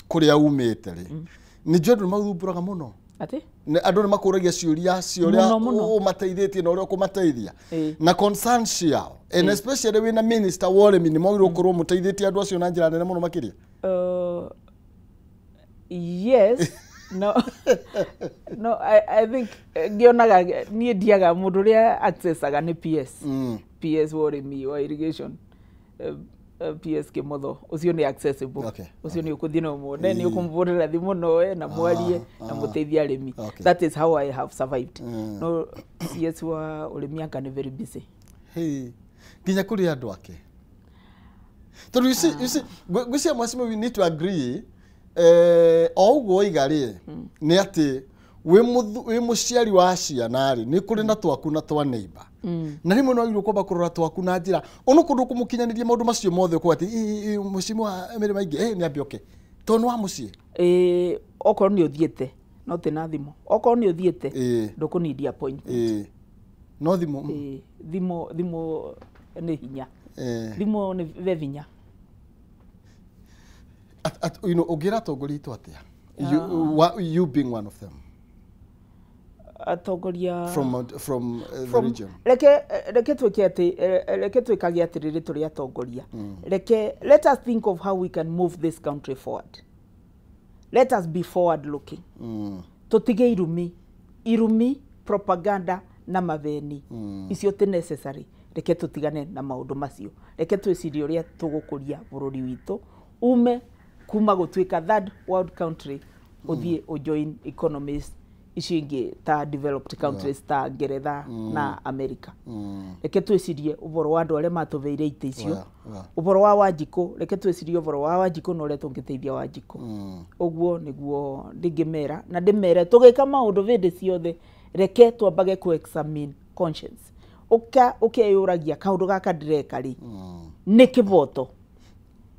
kũrĩa umĩte rĩ, nĩ njũĩ andũ nĩ mathumbũraga mũno. Atĩ? Andũ nĩ makũragia ciũria cia ũrĩa Mũno, mũno. ũmateithĩtie na ũrĩa ũkũmateithia na concerns ciao, and especially wĩna minister wa ũrĩmi, nĩ mwagĩrĩirwo gũkorwo mũteithĩtie andũ acio na njĩra nene mũno makĩria. Yes, no, I think ngĩonaga niĩ ndiaga mũndũ ũrĩa accessaga nĩ PS. PS wa ũrĩmi, wa irrigation, PS Kĩmotho, ũcio nĩ accessible. Ũcio nĩ ũkũthiĩ na ũmuone, nĩ ũkũmũhũrĩra thimũ noe na mwarie na mũteithie arĩmi. That is how I have survived. No CS wa ũrĩmi anga nĩ very busy. Hey, nginya kũrĩ andũ ake, tondũ you see, ngwĩciria mheshimiwa, we need to agree, o ũguo oiga rĩ, nĩ atĩ wĩ mũciari wa ciana rĩ, nĩ kũrĩ na twaku na twa neighbor, na rĩmwe no wagĩrĩirwo kwamba kũrora twaku na njĩra ona kũndũ kũmũkinyanĩria maũndũ macio mothe, ũkuga atĩ "Ĩ, ĩ, mheshimiwa Mary Maingĩ, nĩ ambe oke tondũ nĩ wa mũciĩ." Ĩ, okorwo nĩ ũthiĩte, no ti na thimũ, okorwo nĩ ũthiĩte, ndũkũnidi appointment. Ĩ, no thimũ. Ĩ, thimũ nĩ hinya. Thimũ nĩ ve vinya. Ũngĩra atongoria aitũ atĩa, you being one of them? Atongoria From the region. Reke twĩke atĩ, reke twĩkage atĩrĩrĩ, tũrĩ atongoria, reke, let us think of how we can move this country forward. Let us be forward looking. Tũtige irumi, irumi, propaganda na maveni. Icio ti necessary. Reke tũtigane na maũndũ macio. Reke twĩcirie ũrĩa tũgũkũria bũrũri witũ, ume kuma gũtuĩka third world country, ũthiĩ ũjoin economies icio ingĩ ta developed countries ta Ngeretha na America. Reke twĩcirie ũhoro wa andũ arĩa matũveire itĩ icio. Ũhoro wa Wanjikũ, reke twĩcirie ũhoro wa Wanjikũ na ũrĩa tũngĩteithia Wanjikũ. Ũguo nĩguo ndingĩmera, na ndĩmere tũgĩka maũndũ hĩndĩ ciothe, reke twambage ku examine conscience, ũka ũkeyũragia, kaũndũ gaka ndĩreka rĩ, nĩ kĩboto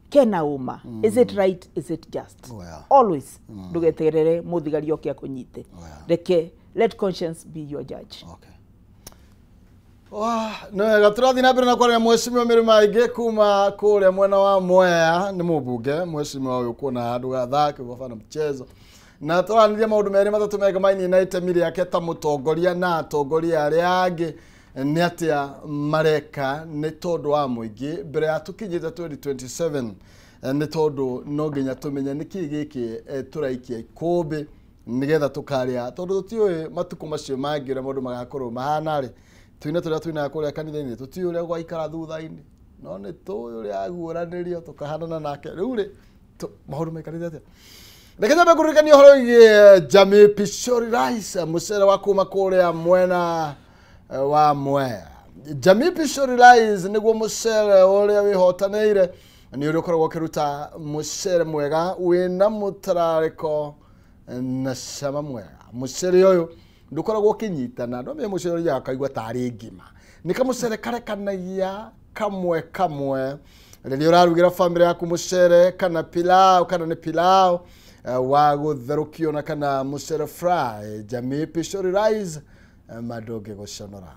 kena ũma? Is it right? Is it just? Oh, yeah. Always ndũgeterere mũthigari oke akũnyite. Oh, yeah. Reke, let conscience be your judge. Okay. Wah, nĩ wega tũrathiĩ na mbere na kwaria mheshimiwa Mary Maingĩ kuma kũrĩa mwena wa Mwea, nĩ mũmbunge mheshimiwa ũyũ kuona handũ gathake gwabana mchezo, na tũranĩria maũndũ merĩ matatũ megamainie na itemi rĩake ta mũtongoria na atongoria arĩa angĩ nĩ atĩa mareka nĩ tondũ wa mũingĩ mbere ya tũkinyĩte 2027, nĩ tondũ no nginya tũmenye nĩkĩ gĩkĩ tũraikia ikũmbĩ nĩgetha tũkarĩa, tondũ tũtiũĩ matukũ macio mangĩ ũrĩa maũndũ magakorwo mahana rĩ. Tuine tũrĩa tuinaga kũrĩa kanitha-inĩ, tũtiũĩ ũrĩa gwaikara thutha-inĩ, no nĩ tũĩ ũrĩa aguũranĩrio tũkahanana nake. Rĩu rĩ, maũndũ maikarĩte atĩa? Reke nyambe kũririkania ũhoro wĩgiĩ Jamii Pishori Rice, mũcere wa kuma kũrĩa mwena wa Mwea. Jamii Pishori Rice nĩguo mũcere ũrĩa wĩhotanĩire, nĩ ũrĩa ũkoragwo ũkĩruta mũcere mwega wĩna mũtararĩko na cama mwega. Mũcere ũyũ ndũkoragwo ũkĩnyitana, ndwamenya mũcere ũrĩa akaigua tarĩ ngima, nĩ kamũcere karekanagia kamwe kamwe rĩrĩa ũrarugĩra bamĩrĩ yaku mũcere kana pilau, kana nĩ pilau wa gũtherũkio na kana mũcere fry. Jamii Pishori Rice, mandũngĩgũconora.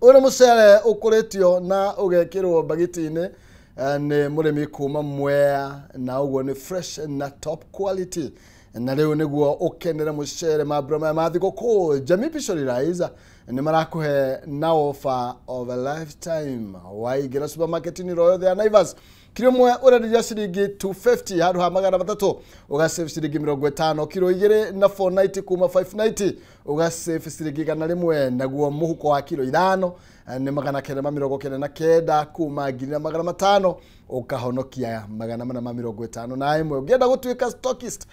Ũyũ nĩ mũcere ũkũrĩtio na ũgekĩrwo mbagiti-inĩ nĩ mũrĩmi kuma Mwea, na ũguo nĩ fresh na top quality. Na rĩu nĩguo ũkenere mũcere mambura maya ma thigũkũ, Jamii Pishori Rice nĩ marakũhe na offer of a lifetime. Waingĩra supermarket-inĩ ro yothe ya Naivas Kiro ĩmwe ũrenderio ciringi 250 handũ ha 300 ũgasave ciringi 50. Kiro 2 na 490 kuma 590 ũgasave ciringi 100. Naguo mũhuko wa kiro 5 nĩ 999 kuma 1500 ũkahonokia 451. Ũngĩenda gũtuĩka stockist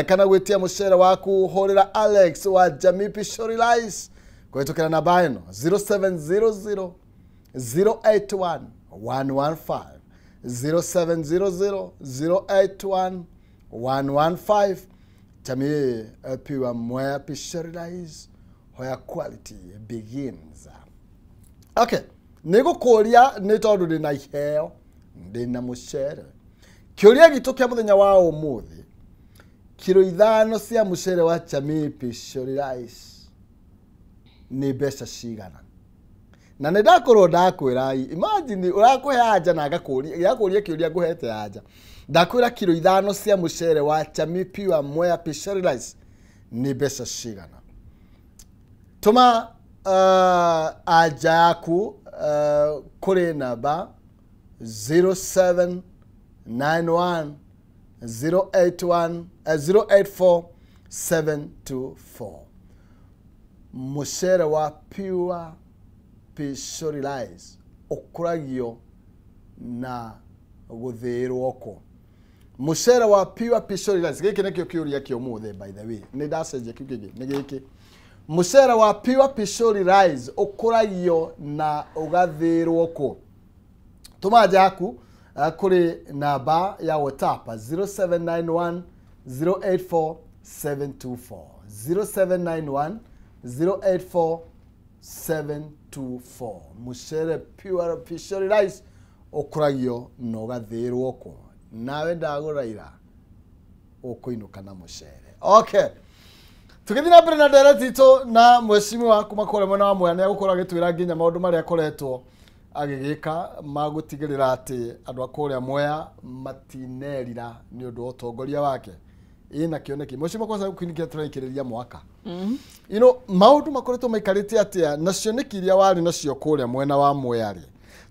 kana gwĩtia mũcere waku, hũrĩra Alex wa Jamii Pishori Rice kũhĩtũkĩra namba ĩno 0700 081 115, 0700 081 115. Jamii Pure Mwea Pishori Rice, where quality begins. Okay, nĩngũkũria nĩ tondũ ndĩna iheo, ndĩna mũcere. Kĩũria gitũ kĩa mũthenya wa ũmũthĩ, kiro 5 cia mũcere wa Jamii Pishori Rice nĩ mbeca cigana? Na nĩ ndakorwo ndakwĩra, imagine ũrakũhe anja na ngakũria kĩũria ngũhete anja. Ndakwĩra kiro 5 cia mũcere wa Jamii Pure Mwea Pishori Rice nĩ mbeca cigana? Tũma anja yaku kũrĩ namba 0791 081 084 724. Mũcere wa Pure Pishori Rice ũkũragio na gũthĩĩrwo kũ? Mũcere wa Pure Pishori Rice, gĩkĩ nĩkĩo kĩũria kĩa ũmũthĩ, by the way nĩ ndacenjia kĩu kĩngĩ, nĩ gĩkĩ. Mũcere wa Pure Pishori Rice ũkũragio na ũgathĩĩrwo kũ? Tũma anja yaku kũrĩ namba ya WhatsApp 0791 084 724, 0791 084 724. Mũcere Pure Pishori Rice ũkũragio na ũgathĩĩrwo kũ? Nawe ndagũra ira ũkũinũka na mũcere. Okay, tũgĩthiĩ na mbere na ndereti itũ na mheshimiwa kuma kũrĩa mwena wa Mwea, nĩ egũkorwo agĩtwĩra nginya maũndũ marĩa akoretwo agĩgĩka ma gũtigĩrĩra atĩ andũ a kũrĩa Mwea matinerira nĩ ũndũ wa ũtongoria wake. Ĩna kĩoneki. Mheshimiwa, kwanza gũkinyia tũraikĩrĩria mwaka, you know, maũndũ makoretwo maikarĩte atĩa na cioneki iria warĩ nacio kũrĩa mwena wa Mwea rĩ?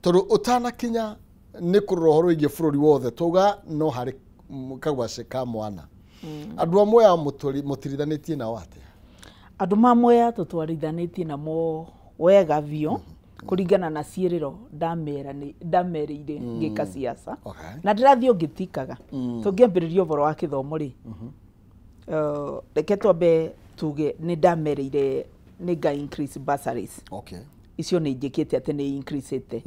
Tondũ ũtanakinya nĩ kũrora ũhoro wĩgiĩ bũrũri wothe, twauga no harĩ kagwacĩ ka mwana. Andũ a Mwea mũtirithanĩtie nao atĩa? Andũ ma Mwea tũtwarithanĩtie namo wega biũ kũringana na ciĩrĩro ndamerĩire ngĩka siasa. Na ndĩrathiĩ ngĩtikaga. Tũngĩambĩrĩria ũhoro wa kĩthomo rĩ, reke twambe tuge nĩ ndamerĩire nĩ nga increase bursaries. Icio nĩ njĩkĩte atĩ nĩ increasete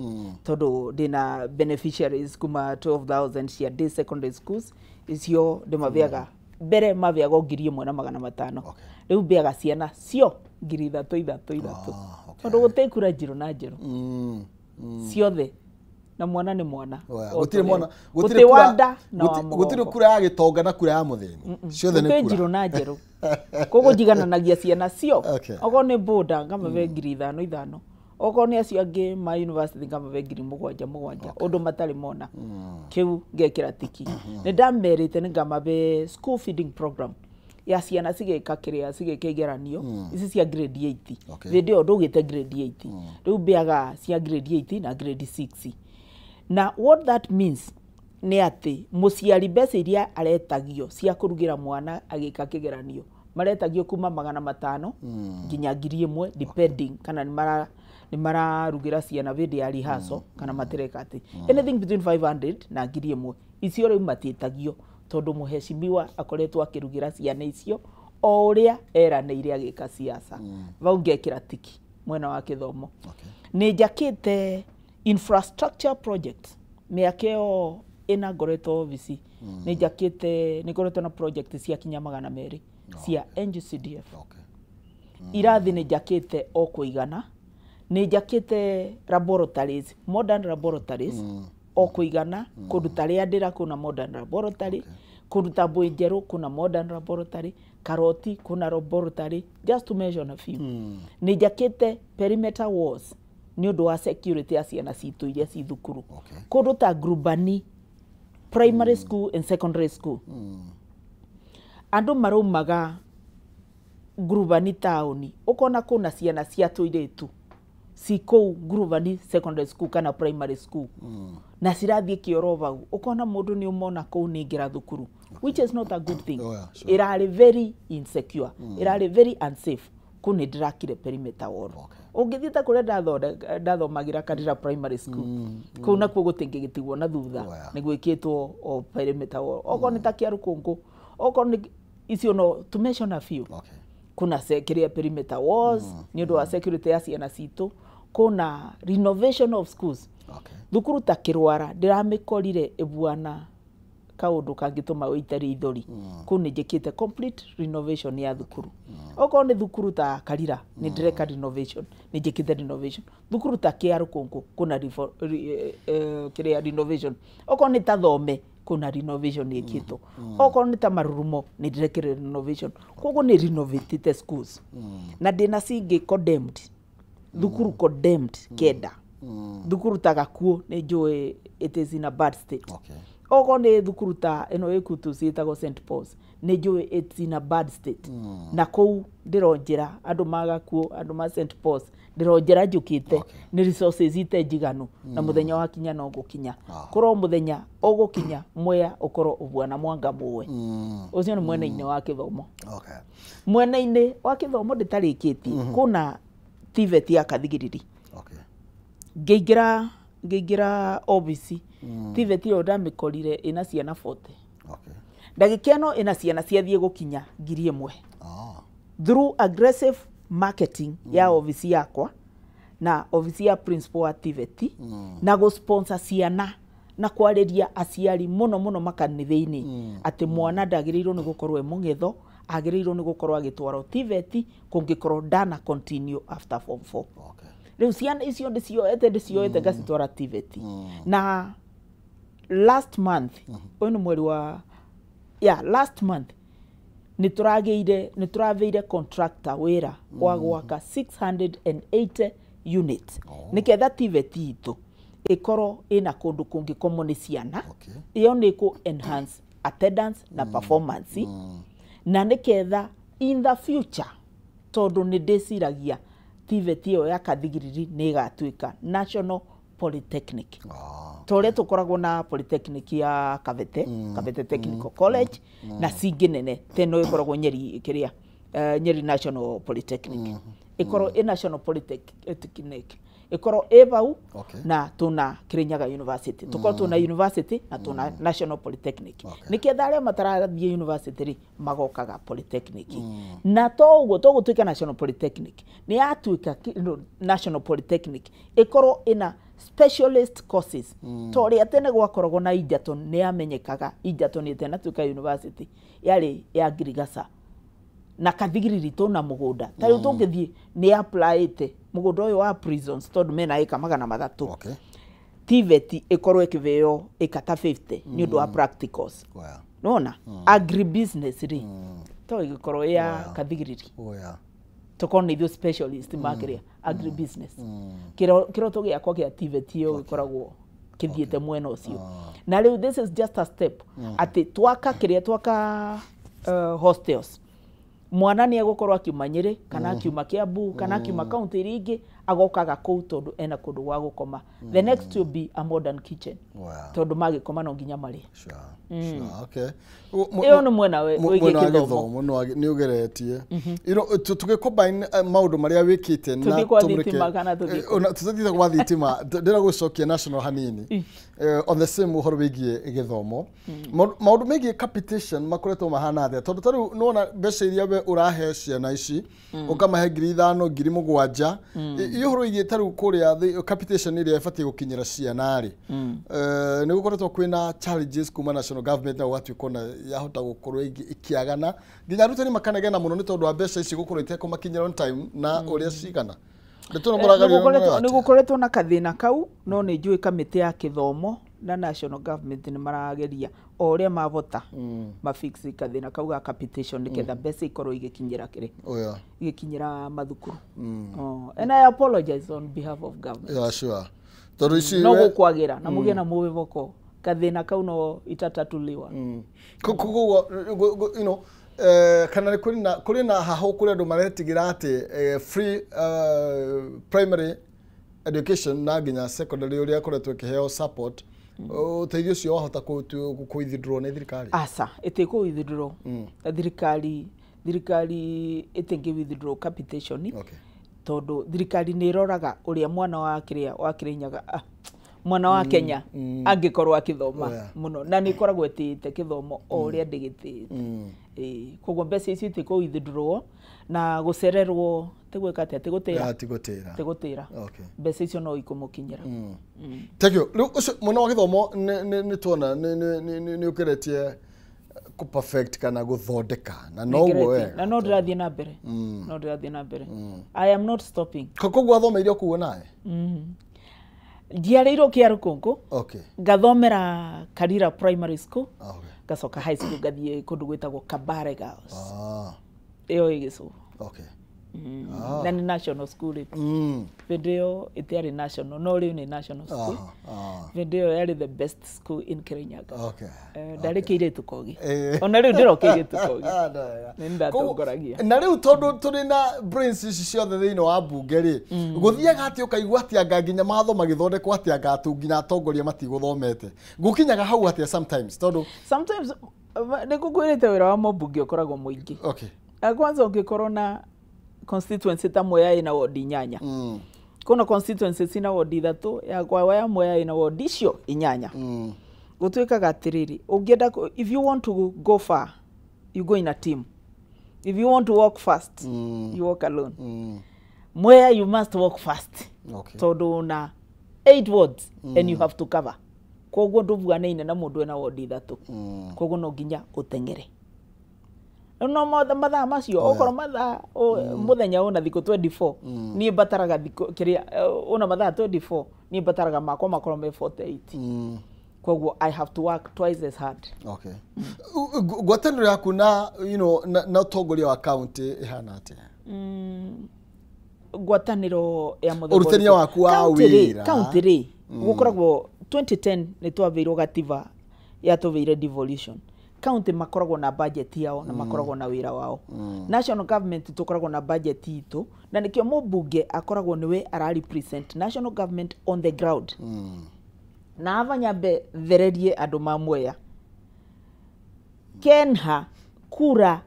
tondũ ndĩna beneficiaries kuma 12,000 cia day secondary schools. Icio ndĩmabeaga mbere mabeagwo 1500. Rĩu mbeaga ciana cio 3,000 3,000 3,000. Tondũ gũtĩ kura njirũ na njerũ ciothe, na mwana nĩ mwana. Gũtirĩ mwana, gũtirĩ wanda na wa mũgongo, gũtirĩ kura ya gĩtonga na kura ya mũthĩni, ciothe nĩ kura njirũ na njerũ. Koguo njigananagia ciana cio. Okorwo nĩ boda ngamabe 5,000 5,000, okorwo nĩ acio angĩ ma university ngamabe 7,000 7,000, ũndũ matarĩ mona. Kĩu ngekĩra tiki. Nĩ ndamerĩte nĩ ngamabe school feeding program ya ciana cigĩka kĩrĩa cigĩka igeranio ici cia grade 8. Hĩndĩ ĩyo ndũgĩte grade 8, rĩu mbĩaga cia grade 8 na grade 6. Na what that means nĩ atĩ mũciari mbeca iria aretagio cia kũrugĩra mwana agĩka kĩgeranio maretagio kuma 500 nginya 1000, depending kana nĩ mararugĩra ciana hĩndĩ ya rehearsal kana matireka atĩ. Anything between 500 na 1000 icio rĩu matiĩtagio tondũ mũheshimiwa akoretwo akĩrugĩra ciana icio o ũrĩa eranĩire agĩka siasa. Vau ngekĩra tiki mwena wa kĩthomo. Nĩ njakĩte infrastructure project mĩaka ĩyo ĩna ngoretwo obici. Nĩ njakĩte, nĩ ngoretwo na project cia kinya 200 cia NGCDF. Irathi nĩ njakĩte o kũigana. Nĩ njakĩte laboratories, modern laboratories o kũigana. Kũndũ ta Rĩandĩra kwĩna modern laboratory, kũndũ ta Mbũi Njerũ kwĩna modern laboratory, Karoti kwĩna laboratory, just to mention a few. Nĩ njakĩte perimeter walls nĩ ũndũ wa security ya ciana citũ iria ci thukuru. Kũndũ ta Grubani primary school and secondary school, andũ maraumaga Grubani taũni, ũkona kwĩna ciana cia tũirĩtu ci kũu Ngurubani secondary school kana primary school na cirathiĩ kĩoro vau, ũkona mũndũ nĩ ũmona kũu nĩ ingĩra thukuru, which is not a good thing. Oh, yeah, sure. Ĩrarĩ very insecure, ĩrarĩ very unsafe. Kũu nĩ ndĩrakire perimeter wall. Ũngĩthiĩ ta kũrĩa ndathomagĩra Karira primary school, kũu nakuo gũtingĩgĩtigwo na thutha. Oh, yeah. Nĩ gwĩkĩtwo o perimeter wall. Okorwo nĩ ta Kĩarũkũngũ, okorwo nĩ icio, no to mention a few. Kuna kĩrĩa perimeter walls nĩ ũndũ wa security ya ciana citũ. Kuna renovation of schools. Thukuru ta Kĩrwara ndĩramĩkorire ĩbuana kaũndũ kangĩtũma ũite rithori. Kũu nĩ njĩkĩte complete renovation ya thukuru. Okorwo nĩ thukuru ta Karira nĩ ndĩreka renovation, nĩ njĩkĩte renovation. Thukuru ta Kĩarũkũngũ kuna kĩrĩa renovation. Okorwo nĩ ta Thome kuna renovation ĩkĩtwo. Okorwo nĩ ta Marurumo nĩ ndĩrekire renovation. Koguo nĩ renovatĩte schools na ndĩna cingĩ condemned, thukuru condemned kenda. Thukuru ta Gakuo nĩ njũĩ it is in a bad state. Okorwo nĩ thukuru ta ĩno ĩkutu ciĩtagwo St Paul's, nĩ njũĩ it's in a bad state. Na kũu ndĩronjera andũ ma Gakuo, andũ ma St Paul's, ndĩronjera njũkĩte. Nĩ resources ite njiganu na mũthenya wakinya no ngũkinya. Korwo mũthenya ũgũkinya Mwea ũkorwo ũbuana mwanga mũwe. Ũcio nĩ mwena-inĩ wa gĩthomo. Mwena-inĩ wa gĩthomo ndĩtarĩkĩtie, kũna TVET ya Kathigiriri. Ngĩingĩra obici, TVET ĩyo ndamĩkorire ĩna ciana 40. Ndagĩka ĩno ĩna ciana ciathiĩ gũkinya 1,000. Through aggressive marketing ya obici yakwa na obici ya principal wa TVET na gũ-sponsor ciana na kwarĩria aciari mũno mũno makanitha-inĩ atĩ mwana ndagĩrĩirwo nĩ gũkorwo e mũng'etho, agĩrĩirwo nĩ gũkorwo agĩtwarwo TVET kũngĩkorwo ndana continue after form 4. Rĩu ciana icio ndĩcioete ngacitwara TVET. Na last month, ũyũ nĩ mweri wa, yeah, last month nĩ tũrageire contractor wĩra wa gwaka 680 units nĩgetha TVET itũ ĩkorwo ĩna kũndũ kũngĩkomwo nĩ ciana. Ĩyo nĩ kũ enhance attendance na performance, na nĩgetha in the future, tondũ nĩ ndĩciragia TVET ĩyo ya Kathigiriri nĩ ĩgatuĩka National Polytechnic, ta ũrĩa tũkoragwo na polytechnic ya Kabete, Kabete Technical College, na cingĩ nene ta ĩno ĩkoragwo Nyeri, kĩrĩa Nyeri National Polytechnic. Ĩkorwo ĩ National Polytechnic, ĩkorwo ĩ vau. Na tuna Kirinyaga University, tũkorwo tuna university na tuna National Polytechnic, nĩketha arĩa matarathiĩ university rĩ magokaga polytechnic. Na to ũguo to gũtuĩka National Polytechnic, nĩ yatuĩka no, National Polytechnic ĩkorwo ĩna specialist courses, ta ũrĩa tene gwakoragwo na Egerton. Nĩ yamenyekaga Egerton ĩtanatuĩka university yarĩ ya ngirigaca. Na Kathigiriri tũna mũgũnda, ta rĩu tũngĩthiĩ nĩ applyĩte mũgũnda ũyũ wa prisons tondũ mena ĩka 300. TVET ĩkorwo ĩkĩbeo ĩka ta 50 nĩ ũndũ wa practicals. Nona agribusiness rĩ to ĩgĩkorwo ya Kathigiriri. Tũkorwo nĩ ithuĩ specialist makĩria agribusiness. Kĩroto gĩakwa gĩa TVET ĩyo gĩkoragwo kĩthiĩte mwena ũcio. Na rĩu this is just a step atĩ twaka kĩrĩa twaka hostels, mwana nĩ egũkorwo akiuma Nyĩrĩ kana akiuma Kiambu kana akiuma kaunti iria ingĩ, agokaga kũu tondũ ena kũndũ gwa gũkoma. The next will be a modern kitchen, tondũ magĩkoma no nginya marĩe. Sure. Okay. Ĩyo nĩ mwena wĩgiĩ Mwena wa gĩthomo. Gĩthomo nĩ ũgeretie. Tũgĩ combine maũndũ marĩa wĩkĩte na Tũthiĩ kwa tũmũrĩke- thitima kana tũthiĩ Ona tũtathiĩte gwa thitima, ndĩrenda gũcokia national hanini. On the same ũhoro wĩgiĩ gĩthomo, maũndũ megiĩ capitation makoretwo mahana atĩa? Tondũ ta rĩu nĩwona mbeca iria we ũrahe ciana ici, ũkamahe 5,000, 7,000, ĩ ũhoro wĩgiĩ ta rĩu kũrĩa capitation ĩrĩa ĩbatiĩ gũkinyĩra ciana rĩ, nĩ gũkoretwo kwĩna challenges kuma national government na gũgatuĩka ona yahota gũkorwo ĩkĩagana, nginya arutani makanegena mũno nĩ tondũ wa mbeca ici gũkorwo itekũmakinyĩra on time na ũrĩa cigana. Ndeto ĩno mũrageria nayo Nĩ atĩa? gũkoretwo na kathĩna kau, no nĩ njũĩ kamĩtĩ ya gĩthomo na national government nĩ marageria o ũrĩa mavota mafix kathĩna kau ga capitation nĩgetha mbeca ikorwo igĩkinyĩra kĩrĩ igĩkinyĩra mathukuru. Oh, and I apologize on behalf of government. Yeah, sure. Tondũ ici No gũkwagĩra na mũgĩe na mwĩvoko kathĩna kau no itatatuliwa. Koguo kana nĩ kũrĩ na hahũ kũrĩ andũ maretigĩra atĩ free primary Education na nginya secondary ũrĩa akoretwo ĩkĩheo support, ũteithio ũcio wahota kũ withdraw nĩ thirikari? Aca, ĩtĩkũ withdraw. Thirikari ĩtĩngĩ withdraw capitation. Tondũ thirikari nĩ ĩroraga ũrĩa mwana wa kĩrĩa wa Kĩrĩnyaga, mwana wa Kenya angĩkorwo akĩthoma mũno, na nĩ ĩkoragwo ĩtĩĩte kĩthomo o ũrĩa ndĩgĩtĩĩte. Koguo mbeca icio itikũ withdraw na gũcererwo tigwĩka atĩa, tigũtĩra. Tigũtĩra. Tigũtĩra. Mbeca icio no ikũmũkinyĩra. Thank you. Rĩu ũcio mwena wa gĩthomo nĩ tuona nĩ ũgeretie kũ perfect kana gũthondeka na noguo wega. Na no ndĩrathiĩ na mbere. No ndĩrathiĩ na mbere. I am not stopping. Koguo athomeire o kũu nawe? Njiarĩirwo Kĩarũkũngũ. Ngathomera Karira Primary School. Ngacoka high school ngathiĩ kũndũ gwĩtagwo Kabare Girls. Ĩyo ĩ Gĩcũgũ. Na nĩ national school rĩ. Hĩndĩ ĩyo ĩtiarĩ national, no rĩu nĩ national school. Hĩndĩ ĩyo yarĩ the best school in Kirinyaga. Ndarĩ kĩirĩtu kogi. Ona rĩu ndĩro kĩirĩtu kogi. Nĩ ndatongoragia. Na rĩu tondũ tũrĩ na brains ici ciothe thĩinĩ wa mbunge rĩ, gũthiaga atĩ ũkaigua atĩ anga nginya matho magĩthondekwo atĩ anga tu nginya atongoria matigũthomete. Gũkinyaga hau atĩa sometimes tondũ sometimes nĩ ngũkwĩrĩte wĩra wa mũmbunge ũkoragwo mũingĩ. Kwanza ũngĩkorwo na constituency ta Mwea ĩna wodi 8. Kuna constituency cina wodi 3, yakwa ya Mwea ĩna wodi icio 8. Gũtuĩkaga atĩrĩrĩ, ũngĩenda, if you want to go far, you go in a team. If you want to walk fast, you walk alone. Mwea you must walk fast. Tondũ na 8 wards and you have to cover. Koguo ndũbuanaine na mũndũ ena wodi 3. Koguo no nginya ũteng'ere. No mathaa macio okorwo mathaa mũthenya ũna thikũ 24, niĩ mbataraga thikũ kĩrĩa ũna mathaa 24, niĩ mbataraga makwa makorwo me 48. Koguo I have to work twice as hard. Ngwatanĩro yaku na you know na ũtongoria wa county ĩhana atĩa? Ngwatanĩro ya mũthemba ũrutania waku wa wĩra county rĩ, gũkoragwo 2010 nĩ twambĩirwo gatiba yatũbeire devolution. County makoragwo na budget yao na makoragwo na wĩra wao. National government tũkoragwo na budget itũ, na nĩkĩo mũmbunge akoragwo nĩwe ara represent national government on the ground. Na ava nyambe thererie andũ ma Mwea. Kenha, Kura,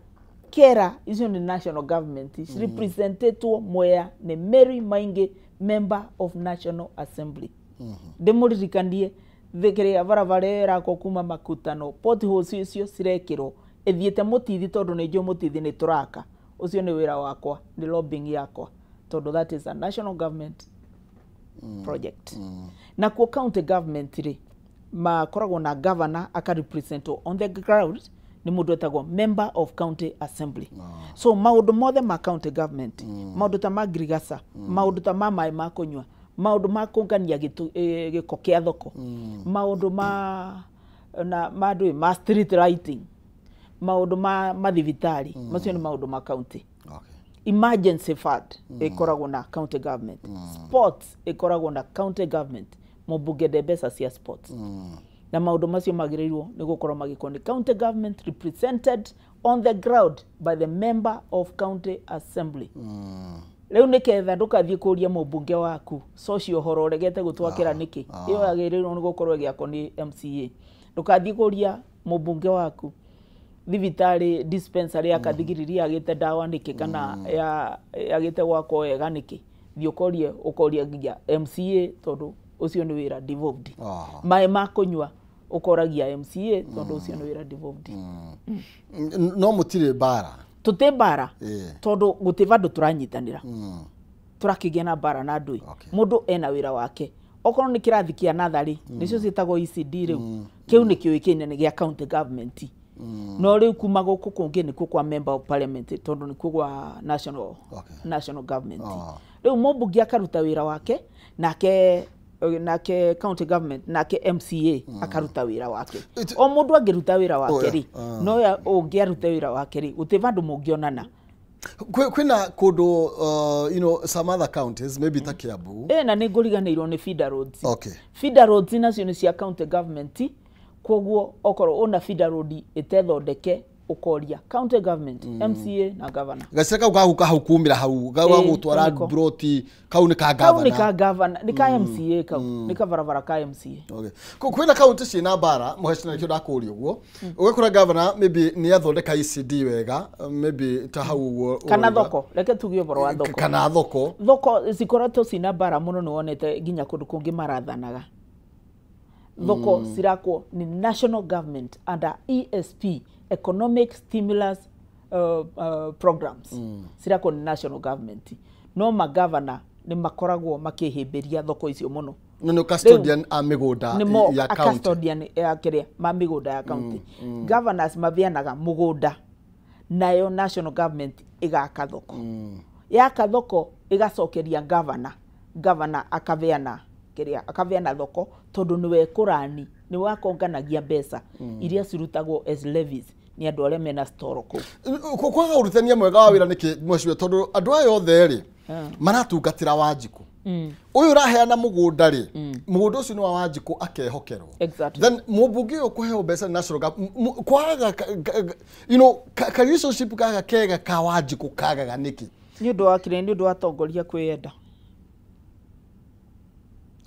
Kera, icio nĩ national government representetwo Mwea nĩ Mary Maingi, member of National Assembly. Ndĩmũririkanie thikĩrĩa barabara ĩyo ĩrakwo kuma Makutano, potholes icio cirekĩrwo ĩthiĩte Mũtithi, tondũ nĩ njũĩ Mũtithi nĩ tũraka. Ũcio nĩ wĩra wakwa, nĩ lobbying yakwa, tondũ that is a national government project. Nakuo county government rĩ, makoragwo na governor aka represent on the ground nĩ mũndũ etagwo member of county assembly. So maũndũ mothe ma county government, maũndũ ta ma ngirigaca, maũndũ ta ma maĩ ma kũnyua, maũndũ ma kũngania gĩko kĩa thoko, maũndũ ma na ma ndũĩ ma street lighting, maũndũ ma mathibitarĩ, macio nĩ maũndũ ma county. Emergency fund ĩkoragwo na county government. Sports ĩkoragwo na county government. Mũmbunge nde mbeca cia sports. Na maũndũ macio magĩrĩirwo nĩ gũkorwo magĩkwo nĩ county government represented on the ground by the member of county assembly. Rĩu nĩketha ndũkathiĩ kũria mũmbunge waku social ũhoro ũregete gũtwakĩra nĩkĩ, ĩyo yagĩrĩirwo nĩ gũkorwo ĩgĩakwo nĩ MCA. Ndũkathiĩ kũria mũmbunge waku thibitarĩ dispensary ya Kathigiriri yagĩte ndawa nĩkĩ, kana yagĩte gwakwo wega nĩkĩ, thiĩ ũkorie, ũkoria nginya MCA, tondũ ũcio nĩ wĩra devolved. Maĩ ma kũnyua ũkoragia MCA, tondũ ũcio nĩ wĩra devolved. No mũtirĩ mbara? Tũtĩ mbara, tondũ gũtĩ vandũ tũranyitanĩra. Tũrakĩgĩa na mbara na andũ. Mũndũ ena wĩra wake. Okorwo nĩ kĩrathi kĩa natharĩ, nĩcio ciĩtagwo ECD rĩu, kĩu nĩ kĩũĩkaine nĩ gĩa county government. No rĩu kuma gũkũ kũngĩ nĩkuo kwa member of parliament, tondũ nĩkuo kwa national national government. Rĩu mũmbunge akaruta wĩra wake, nake county government, nake MCA akaruta wĩra wake. O mũndũ angĩruta wĩra wake rĩ, no ũngĩaruta wĩra wake rĩ, gũtirĩ vandũ mũngĩonana. Kwĩna kũndũ, you know, some other counties maybe ta Kiambu. Na nĩ ngũriganĩirwo nĩ feeder roads. Feeder roads nacio nĩ cia county government, koguo okorwo ũna feeder road ĩtethondeke Ũkoria county government, MCA na governor. Gacira kau gaguka hau kumira hau ga gutwara broti kau ni ka governor. Kau ni ka governor, ni ka MCA kau, ni ka barabara ka MCA. Okay. Kwina county ciina bara muhecina nikio ndakuria uguo. Ugakora governor maybe ni athondeka ECD wega, maybe ta hau uguo. Kana thoko, reke tugie ũhoro wa thoko. Kana thoko. Thoko cikoretwo cina bara muno ni wonete nginya kundu kungi marathanaga. Thoko cirakwo ni national government under ESP, economic stimulus programs. Cirakwo ni national government. No magavana ni makoragwo makihimbiria thoko icio muno. No custodian a migunda ya county. Custodian ya kiria ma migunda ya county. Governors mavianaga mugunda nayo national government igaka thoko. Yaka thoko igacokeria governor. Governor akaveana kiria akaveana thoko tondu niwe kurani ni wakonganagia mbeca iria cirutagwo as levies ni andu aria mena store kuu. Kwaga urutania mwega wa wira niki mheshimiwa tondu andu aya othe ri maratungatira Wanjiku. Uyu uraheana mugunda ri mugunda ucio ni wa Wanjiku akehokerwo. Exactly. Then mubunge uyu kuheo mbeca national kwaga you know ka relationship kaga kega ka Wanjiku kagaga niki ni undu wa kire ni undu wa tongoria kwiyenda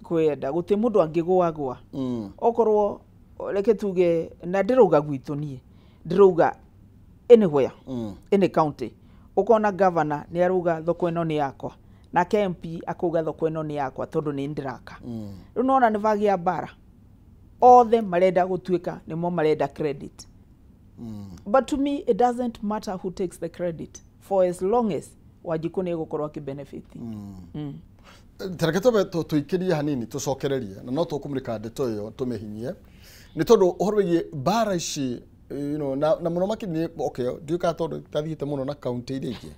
kwiyenda guti mundu angigwagwa. Okorwo reke tuge na ndirauga gwitu nie ndirauga anywhere any county ukona governor ni aruga thoko ino ni yakwa nake MP akuga thoko ino ni yakwa tondu ni ndiraka. Riu nona ni vagia bara othe marenda gutuika nimo marenda credit. But to me it doesn't matter who takes the credit for as long as Wanjiku ni egukorwo akibenefit. Tareke tũbe tũikĩrie hanini tũcokererie na no tũkũmũrĩka ndeto ĩyo tũmĩhinyie nĩ tondũ ũhoro wĩgiĩ mbara ici you know, na mũno makĩria okay ndiũĩ kana tondũ tathiĩte mũno na kaunti iria ingĩ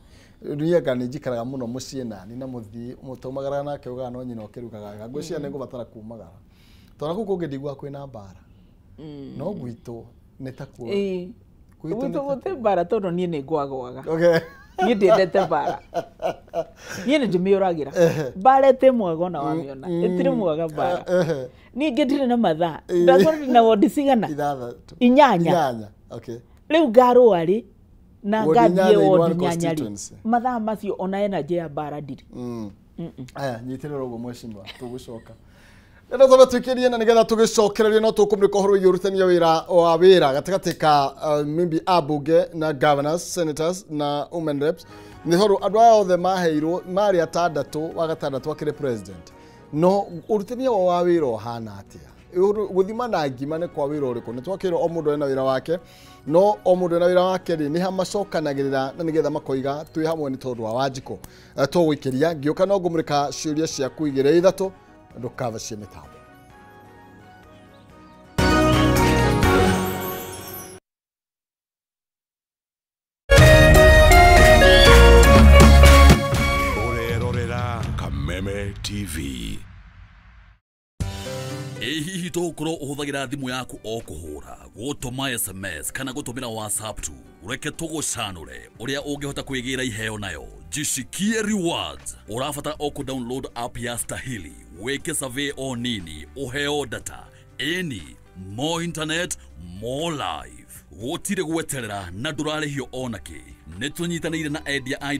niĩ anga nĩ njikaraga mũno mũciĩ nani na mũthiĩ mũtaumagaraga nake ugaga no nyina ũkĩrugaga wega ngwĩciria nĩ ngũbatara kumagara tondũ na kũu kũngĩ ndiguaga kwĩna mbara no gwitũ nĩ ta kuo gwitũ gũtirĩ mbara tondũ niĩ nĩ ngwagwaga. Okay. Niĩ ndiendete mbara. Niĩ nĩ ndĩmĩũragĩra. Mbara ĩtĩ mwega ona wamĩona. Ĩtirĩ mwega mbara. Ningĩ ndirĩ na mathaa. Ndakorwo ndĩna wondi cigana? Ithathatũ. Inyanya. Okay. Rĩu ngarũa rĩ na ngathiĩ wondi inyanya rĩ. Mathaa macio ona energy ya mbara ndirĩ. Aya, nyitĩrĩra ũguo mheshimiwa, tũgũcoka. Rĩu twambe tũikĩrie na nĩgetha tũgĩcokererie no tũkũmũrĩka ũhoro wĩgiĩ ũrutania wĩra wa wĩra gatagatĩ ka maybe ambunge na governors, senators na women reps. Nĩ tondũ andũ aya othe maheirwo marĩ atandatũ wa gatandatũ akĩrĩ president. No ũrutania wao wa wĩra ũhana atĩa? Gũthima na ngima nĩ kwa wĩra ũrĩkũ? Nĩ twakĩrwo o mũndũ ena wĩra wake, no o mũndũ ena wĩra wake rĩ nĩ ha macokanagĩrĩra na nĩgetha makoiga twĩ hamwe nĩ tondũ wa Wanjikũ. Tũgũikĩria ngĩũka no ngũmũrĩka ciũria ciaku igĩrĩ ithatũ ndũkavacie mĩtambo. Ũrerorera Kameme TV. Ĩ hihi tũgũkorwo ũhũthagĩra thimũ yaku o kũhũra, gũtũma SMS kana gũtũmĩra WhatsApp tu? Reke tũgũcanũre ũrĩa ũngĩhota kwĩgĩra iheo nayo. Jishikie rewards. Ũrabatara o kũ download app ya Stahili, wĩke survey o nini, ũheo data. Ĩni, more internet, more life. Gũtirĩ gweterera na ndũrarĩhio onakĩ. Nĩ tũnyitanĩire na endia a